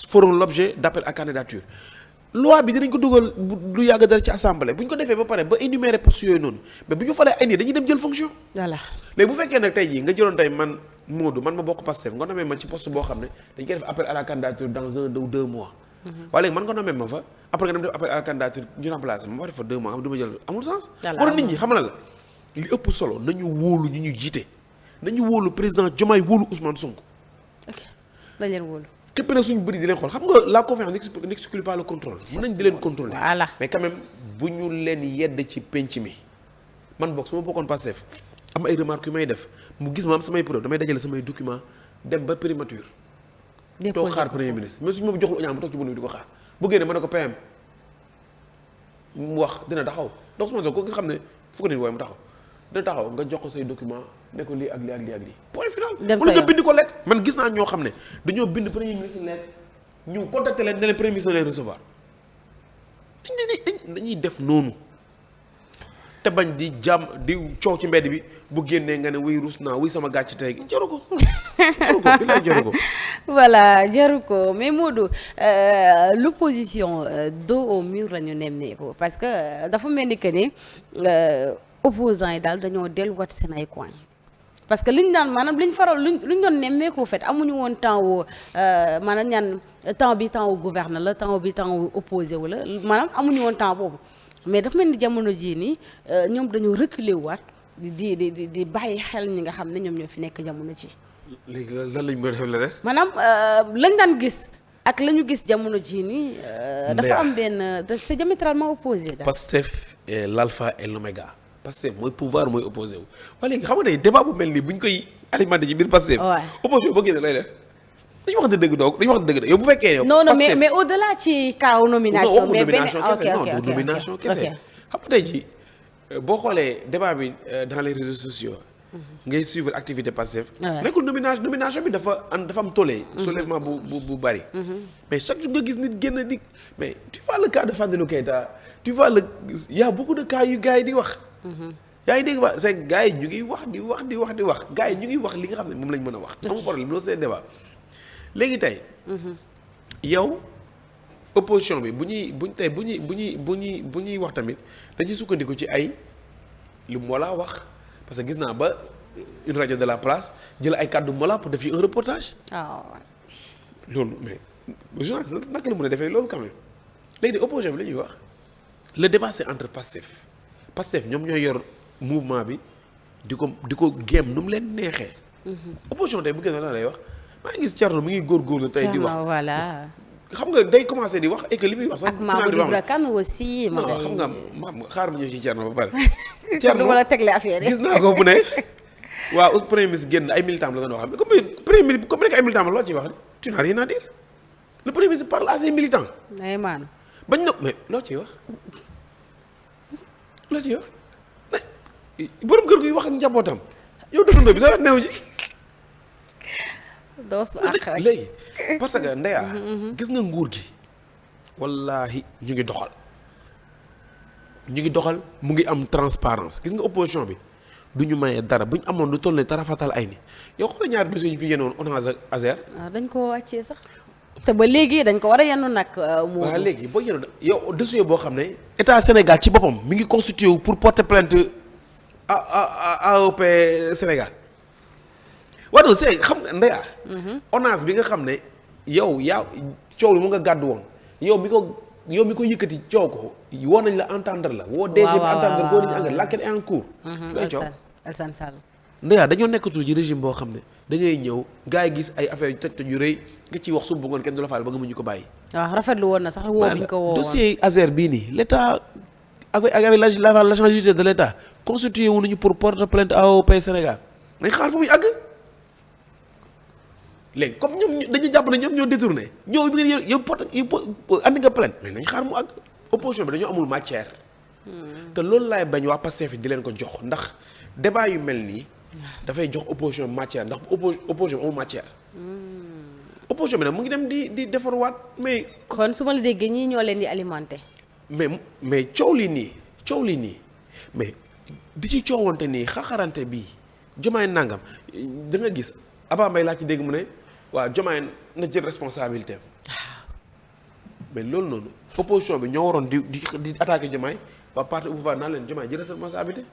feront l'objet d'appel à candidature loi bi dinañ ko dugal lu yàgg dara ci assemblée bu ñu ko defee ba pare ba énumérer postes yooyu noonu mais bu ñu falee ay nit dañuy dem jël fonction. voilà léegi bu fekkee nag tey jii nga jëloon tey man Modou man ma bokk Pastef nga nommé ma ci poste boo xam ne dañ koy def appel à la candidature dans 1 ou 2 mois. waaye léegi man nga nommé ma fa après nga dem def appel à la candidature ñu remplacer ma def fa 2 mois am du ma jël amul sens. war nit ñi xam na la li ëpp solo nañu wóolu ñu jiite nañu wóolu président Diomaye wóolu Ousmane Sonko. ok dañ leen wóolu. képp nag suñu bëri di leen xool xam nga la confiance n'exclut pas le contrôle. mën nañ di leen contrôler. voilà mais quand même bu ñu leen yedd ci penc mi man boog su ma bokkoon Pastef am ay remarques yu may def mu gis ma am samay preuve damay dajale samay document dem ba primature. toog xaar premier ministre mais suñu ma joxul audience ma toog ci bunt bi di ko xaar bu génnee ma ne ko PM mu wax dina taxaw donc su ma ko gis xam ne fu ko nit wooye mu taxaw dina taxaw nga jox ko say document ne ko lii ak lii ak lii ak lii point final. dem sa nga bind ko lettre man gis naa ñoo xam ne dañoo bind premier ministre lettre ñu contacté leen ne leen premier ministre lay recevoir dañuy def noonu te bañ di jàmm di coow ci mbedd bi bu génnee nga ne wuy rus naa wuy sama gàcc tey jaru ko bilaay jaru ko. voilà jaru ko mais Modou l'opposition dos au mur la ñu nemmeeku parce que dafa mel ni que ne opposants yi daal dañoo delluwaat seen ay coin parce que liñ daan maanaam liñ faral luñ doon nemmeeku fait amuñu woon temps wu maanaam ñaan temps bi temps wu gouverne la temps bi temps wu opposé wu la maanaam amuñu woon temps boobu mais dafa mel ni jamono jii nii ñoom dañoo reculer waat di bàyyi xel ñi nga xam ne ñoom ñoo fi nekk jamono ci léegi lan lañ mën a def la def. maanaam lañ daan gis ak la ñu gis jamono jii nii. dafa am benn c'est diamétralement opposé. Pastef est l'alpha et l'oméga. Pastef mooy pouvoir mooy opposé wu waaye léegi xam nga tey débat bu mel nii bu ñu koy alimenté ci biir Pastef. waaw opposition ba génne lay def dañu waxante dëgg donc dañu waxante dëgg yow bu fekkee yow. non mais au-delà ci cas nomination. mais benn ok nomination kese xam nga tey jii boo xoolee débat bi dans les réseaux sociaux. ngay suivre activité Pastef. nekkul nomination bi dafa am tollé. soulèvement bu bari. mais chaque jour nga gis nit génn di mais tu vois le cas de Fadilou Keita tu vois y a beaucoup de cas yu gars yi di wax. yaa ngi dégg ba c'est gars yi ñu ngi wax di wax gars yi ñu ngi wax li nga xam ne moom lañ mën a wax. amul problème loolu c'est débat léegi tey. yow opposition bi bu ñuy wax tamit dañuy sukkandiku ci ay lu moo laa wax. parce que gis naa ba une rajo de la place jël ay kàddu mola pour def yi un reportage. loolu mais journaliste naka la mën a defee loolu quand même léegi de opposition bi la ñuy wax le débat c'est entre Pastef ñoom ñooy yor mouvement bi di ko géem nu mu leen neexee. opposition tey bu gën a lay wax maa ngi gis Thierno mi ngi góorgóorlu tey di wax voilà. xam nga day commencer di wax et que li muy wax sax. ak Mamadou Ibra Kane aussi. non xam nga xaar ma ñëw ci Thierno ba pare. Thierno wala tegle affaire yi gis naa ko bu ne waaw premier ministre génn ay militants la doon wax mais comme nekk ay militants loo ciy wax tu n'as rien à dire le premier ministre parle à ses militants. ay maanaam. bañ na mais loo ciy wax borom kër guy wax ak njabootam yow dëkkandoo bi sax neew ji. doos bu àq rek léegi parce que ndeya gis nga nguur gi wallaahi ñu ngi doxal mu ngi am transparence gis nga opposition bi du ñu mayee dara bu ñu amoon lu toll ne tarafatal ay ni yow xoolal ñaari dossiers yi ñu fi yéenoon ONAS ak ASER. waaw dañ koo wàccee sax te ba léegi dañ ko war a yenn nag. waaw léegi boo yéenoon yow dossier boo xam ne. état Sénégal ci boppam mi ngi constitué wu pour porter plainte AOP Sénégal. waaw non c'est xam nga ndeya ONAS bi nga xam ne yow yaa coow lu mu nga gàddu woon yow mi ko yëkkati coow ko woo nañ la entendre la woo DG bi entendre ko nañu engrais l'enquête est en cours lay coow Alassane Sall ndeya dañoo nekkatul ci régime boo xam ne da ngay ñëw gars yi gis ay affaire yu toj yu rëy nga ciy wax suba ngoon kenn du la faal ba nga mujj ko bàyyi. waaw rafetlu woon na sax woo bi ñu ko woo dossier ASER bii nii l' état avec l'agent judiciaire de l' état constitué wu nañu pour porter plainte AOP Sénégal nañ xaar fu muy àgg léegi comme ñoom dañu jàpp ne ñoom ñoo détourné ñoo yow porte andi nga plainte mais nañ xaar mu àgg opposition bi dañoo amul matière. te loolu laay bañ waa Pastef di leen ko jox ndax débat yu mel nii. dafay jox opposition matière ndax opposition amul matière. opposition bi nag mu ngi dem di defarwaat mais. kon su ma la déggee ñii ñoo leen di alimenter. mais coow li nii mais di ci coowante nii xaxarante bii Diomaye nangam da nga gis Abba Mbaye laa ci dégg mu ne waa Diomaye na jël responsabilité mais loolu noonu opposition bi ñoo waroon di attaquer Diomaye waa parti au pouvoir naan leen Diomaye jël sa responsabilité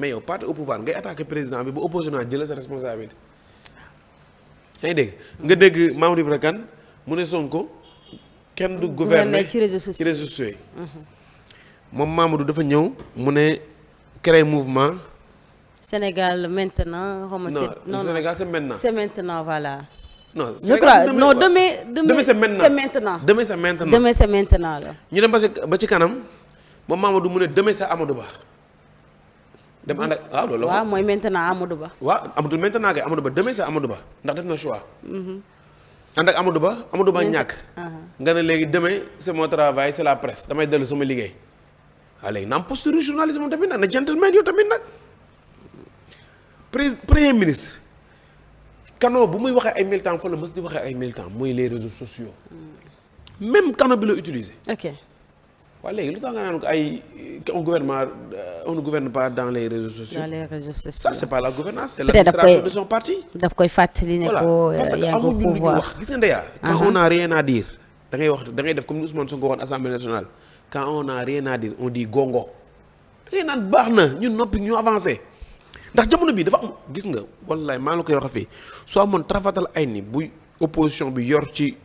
mais yow parti au pouvoir ngay attaquer président bi ba opposition jël sa responsabilité. yaa ngi dégg nga dégg Mamadou Ibra Kane mu ne Sonko kenn du gouverner ci réseaux sociaux yi moom Mamadou dafa ñëw mu ne créer mouvement Sénégal maintenant non Sénégal c'est maintenant voilà non je crois non demain c'est maintenant demain c'est maintenant la ñu dem ba ci kanam moom Mamadou mu ne demain c'est Amadou Ba dem ànd ak waaw loolu waaw mooy maintenant Amadou Ba waaw amatul maintenant kay Amadou Ba demain c'est Amadou Ba ndax def na choix ànd ak Amadou Ba ñàkk nga ne léegi demain c'est mon travail c'est la presse damay dellu sama liggéey waaw léegi na am posture journaliste moom tamit nag na gentleman yow tamit nag premier ministre canaux bu muy waxee ay militants fa la mës di waxee ay militants mooy les réseaux sociaux même canaux bi la utiliser ok waaw léegi lu tax nga naan ko ay on ne gouverne pas dans les réseaux sociaux. Ça c'est pas la gouvernance c'est l'administration de son parti. daf koy fàttali ne ko yaa ngi ko pouvoir wax gis nga ndeyaa quand on a rien à dire da ngay def comme ni Ousmane Sonko waxoon Assemblée nationale quand on a rien à dire on dit gongo da ngay naan baax na ñun noppi ñu avancé ndax jamono bi dafa am gis nga wallaay maa la koy wax fii soo amoon trafatal ay ni buy opposition bi yor ci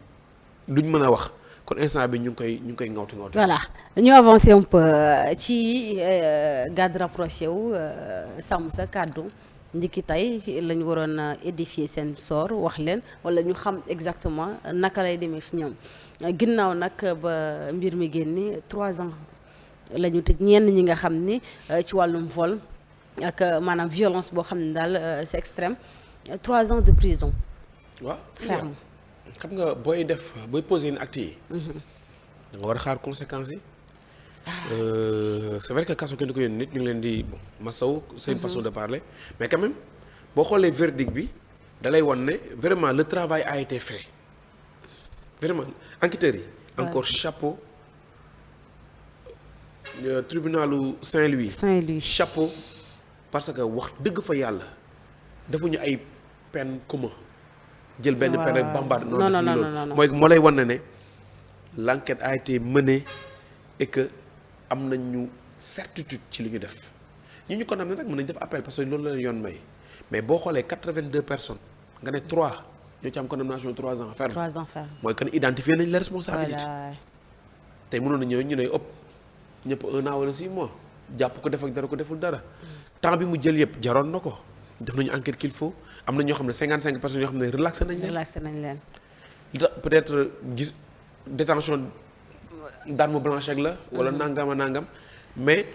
duñ mën a wax. kon instant bi ñu ngi koy ngawti. voilà ñu avancé un peu ci garde rapproché wu sàmm sa kàddu ndiki tey la ñu waroon édifier seen sort wax leen wala ñu xam exactement naka lay demee si ñoom ginnaaw nag ba mbir mi génni 3 ans la ñu tëj ñenn ñi nga xam ni ci wàllum vol ak maanaam violence boo xam ne daal c'est extrême 3 ans de prison. waaw ferme. xam nga booy poser une acte yi da nga war a xaar conséquences yi c'est vrai que kaso kenn du ko yónni nit ñu ngi leen di masaw c'est une façon de parler mais quand même boo xoolee verdict bi da lay wan ne vraiment le travail a été fait vraiment enquêteurs yi encore chapeau tribunalu Saint-Louis chapeau parce que wax dëgg fa yàlla defuñu ay peine commun jël benn peine rek bambaat non mooy moo lay wan ne l'enquête a été menée et que am nañu certitude ci li ñu def ñu condamné nag mën nañu def appel parce que loolu la leen yoon may mais boo xoolee 82 personnes nga ne 3 ñoo ci am condamnation 3 ans ferme. 3 ans ferme mooy que identifier nañ la responsabilité. tey mënoon na ñëw ñu ne ëpp ñëpp 1 an wala 6 mois jàpp ko def ak dara ko deful dara temps bi mu jël yëpp jaroon na ko def nañu enquête qu'il faut. am na ñoo xam ne 55 personnes yoo xam ne relaxé nañ leen. peut-être gis détention d'arme blanche ak la. wala nangam mais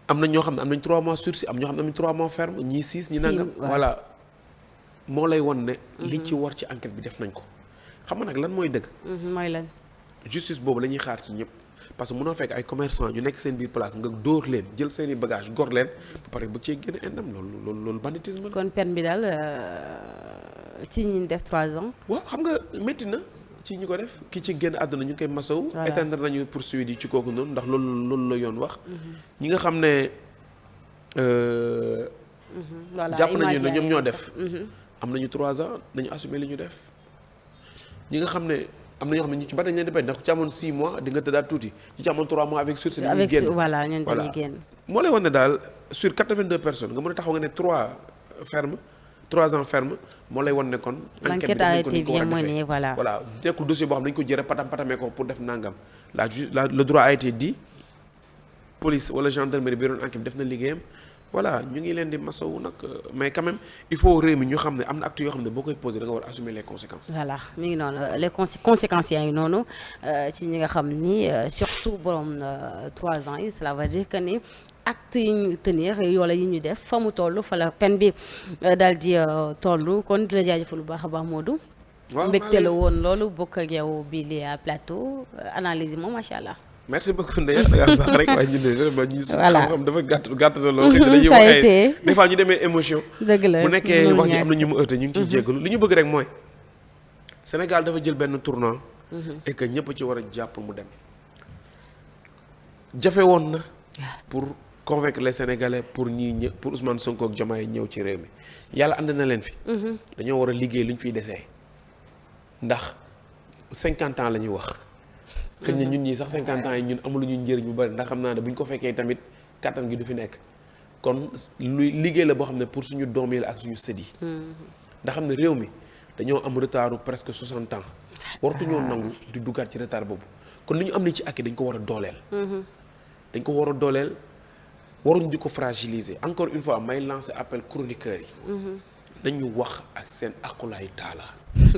am na ñoo xam ne am nañ 3 mois sursis am ñoo xam ne am nañ 3 mois ferme ñii 6 ñi nangam. voilà moo lay won ne. li ci war ci enquête bi def nañ ko. xam nga nag lan mooy dëgg. mooy lan. justice boobu la ñuy xaar ci ñëpp parce que mënoo fekk ay commerçant ñu nekk seen biir place nga dóor leen jël seen i bagage gor leen ba pare bu cee génne indam loolu banditisme la. kon peine bi daal ci ñi def 3 ans. waaw xam nga métti na ci ñi ko def ki ci génn àdduna ñu ngi koy masaw. éteindre nañu poursuite yi ci kooku noonu ndax loolu la yoon wax. ñi nga xam ne. jàpp nañu ne ñoom ñoo def. am nañu 3 ans nañu assumer li ñu def ñi nga xam ne. am na ñoo xam ne ñu ci bari dañ leen di bay ndax ku ci amoon 6 mois di nga tëddaat tuuti ñu ci amoon 3 mois avec sursis dañuy génn voilà ñun dañuy génn moo lay wan ne daal sur 82 personnes nga mën a taxaw nga ne 3 ans ferme moo lay wan ne kon l'enquête a été bien menée voilà nekkul dossier boo xam ne dañu ko jëre patamee ko pour def nangam le droit a été dit police wala gendarmerie bi doon enquête def na liggéeyam voilà ñu ngi leen di masawu nag mais quand même il faut réew mi ñu xam ne am na actes yoo xam ne boo koy posé da nga war a assumer les conséquences. voilà mi ngi noonu les conséquences yaa ngi noonu ci ñi nga xam ni surtout borom 3 ans yi cela veut dire que ni acte yi ñu tenir yoola yi ñu def fa mu toll fa la peine bi daal di toll kon di la jaajëfal lu baax a baax Modou. waaw mbégte la woon loolu bokk ak yow bii li plateau analyse yi moom macha allah. merci beaucoup Ndeye da ngaa baax rek waaye ñun de ñu voilà xam-xam dafa gàtt na lool. xëy na dañuy wax ay des fois ñu demee émotion. dëgg la bu nekkee wax ji am na ñu mu heurté ñu ngi ciy jéggalu li ñu bëgg rek mooy Sénégal dafa jël benn tournant. et que ñëpp ci war a jàpp mu dem. jafe woon na. pour convaincre les Sénégalais pour pour Ousmane Sonko ak Diomaye ñëw ci réew mi yàlla ànd na leen fi. dañoo war a liggéey lu ñu fiy desee ndax 50 ans la ñuy wax. xëy na ñun ñii sax 50 ans yi ñun amuluñu njëriñ bu bari ndax xam naa ne bu ñu ko fekkee tamit kattan gi du fi nekk kon luy liggéey la boo xam ne pour suñu doom yi la ak suñu sët yi. ndax xam ne réew mi dañoo am retardu presque 60 ans. waratuñoo nangu di duggaat ci retard boobu kon li ñu am ni ci akki dañ ko war a dooleel. dañ ko war a dooleel waruñ di ko fragiliser encore une fois may lancer appel chroniqueurs yi. dañu wax ak seen aqulaay taala.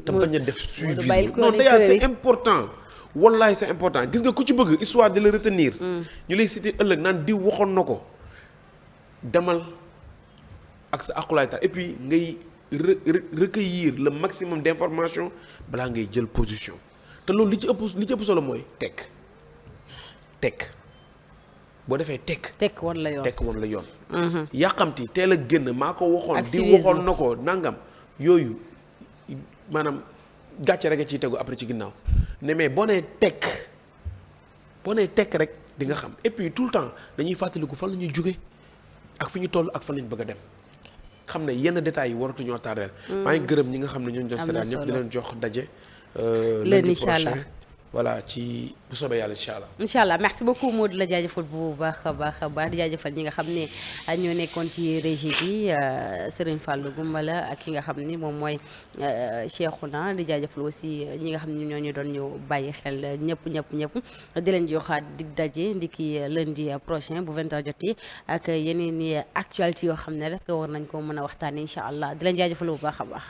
te bañ a def suivisme non déjà c'est important. wallahi c'est important gis nga ku ci bëgg histoire de la retenir. ñu lay citer ëllëg naan diw waxoon na ko demal ak sa aqulaay taala et puis ngay recueillir le maximum d'informations balaa ngay jël position te loolu li ci ëpp solo mooy tekk boo defee tekk woon la yoon tekk woon la yoon. yàqamti teel a génn maa ko waxoon. di waxoon na ko nangam yooyu maanaam gàcce rek a ciy tegu après ci ginnaaw ne mais boo nee tekk rek di nga xam et puis tout le temps dañuy fàttaliku fan la ñuy jóge ak fi ñu toll ak fan lañ bëgg a dem xam ne yenn détails yi waratuñoo tardeel. maa ngi gërëm ñi nga xam ne ñoo doon seetaan ñëpp di leen jox daje. lundi prochain voilà ci bu soobee yàlla incha allah. Merci beaucoup Modou la jaajëfal bu baax a baax di jaajëfal ñi nga xam ne ñoo nekkoon ci régie bi Serigne Fallou Goumbala ak ki nga xam ni moom mooy Cheikhouna di jaajëfal aussi ñi nga xam ne ñoo ñu doon ñu bàyyi xel ñëpp di leen joxaat dig daje ndiki lundi prochain bu 20h jotee ak yeneen i actualité yoo xam ne rek war nañ ko mën a waxtaanee incha allah di leen jaajëfal bu baax a baax.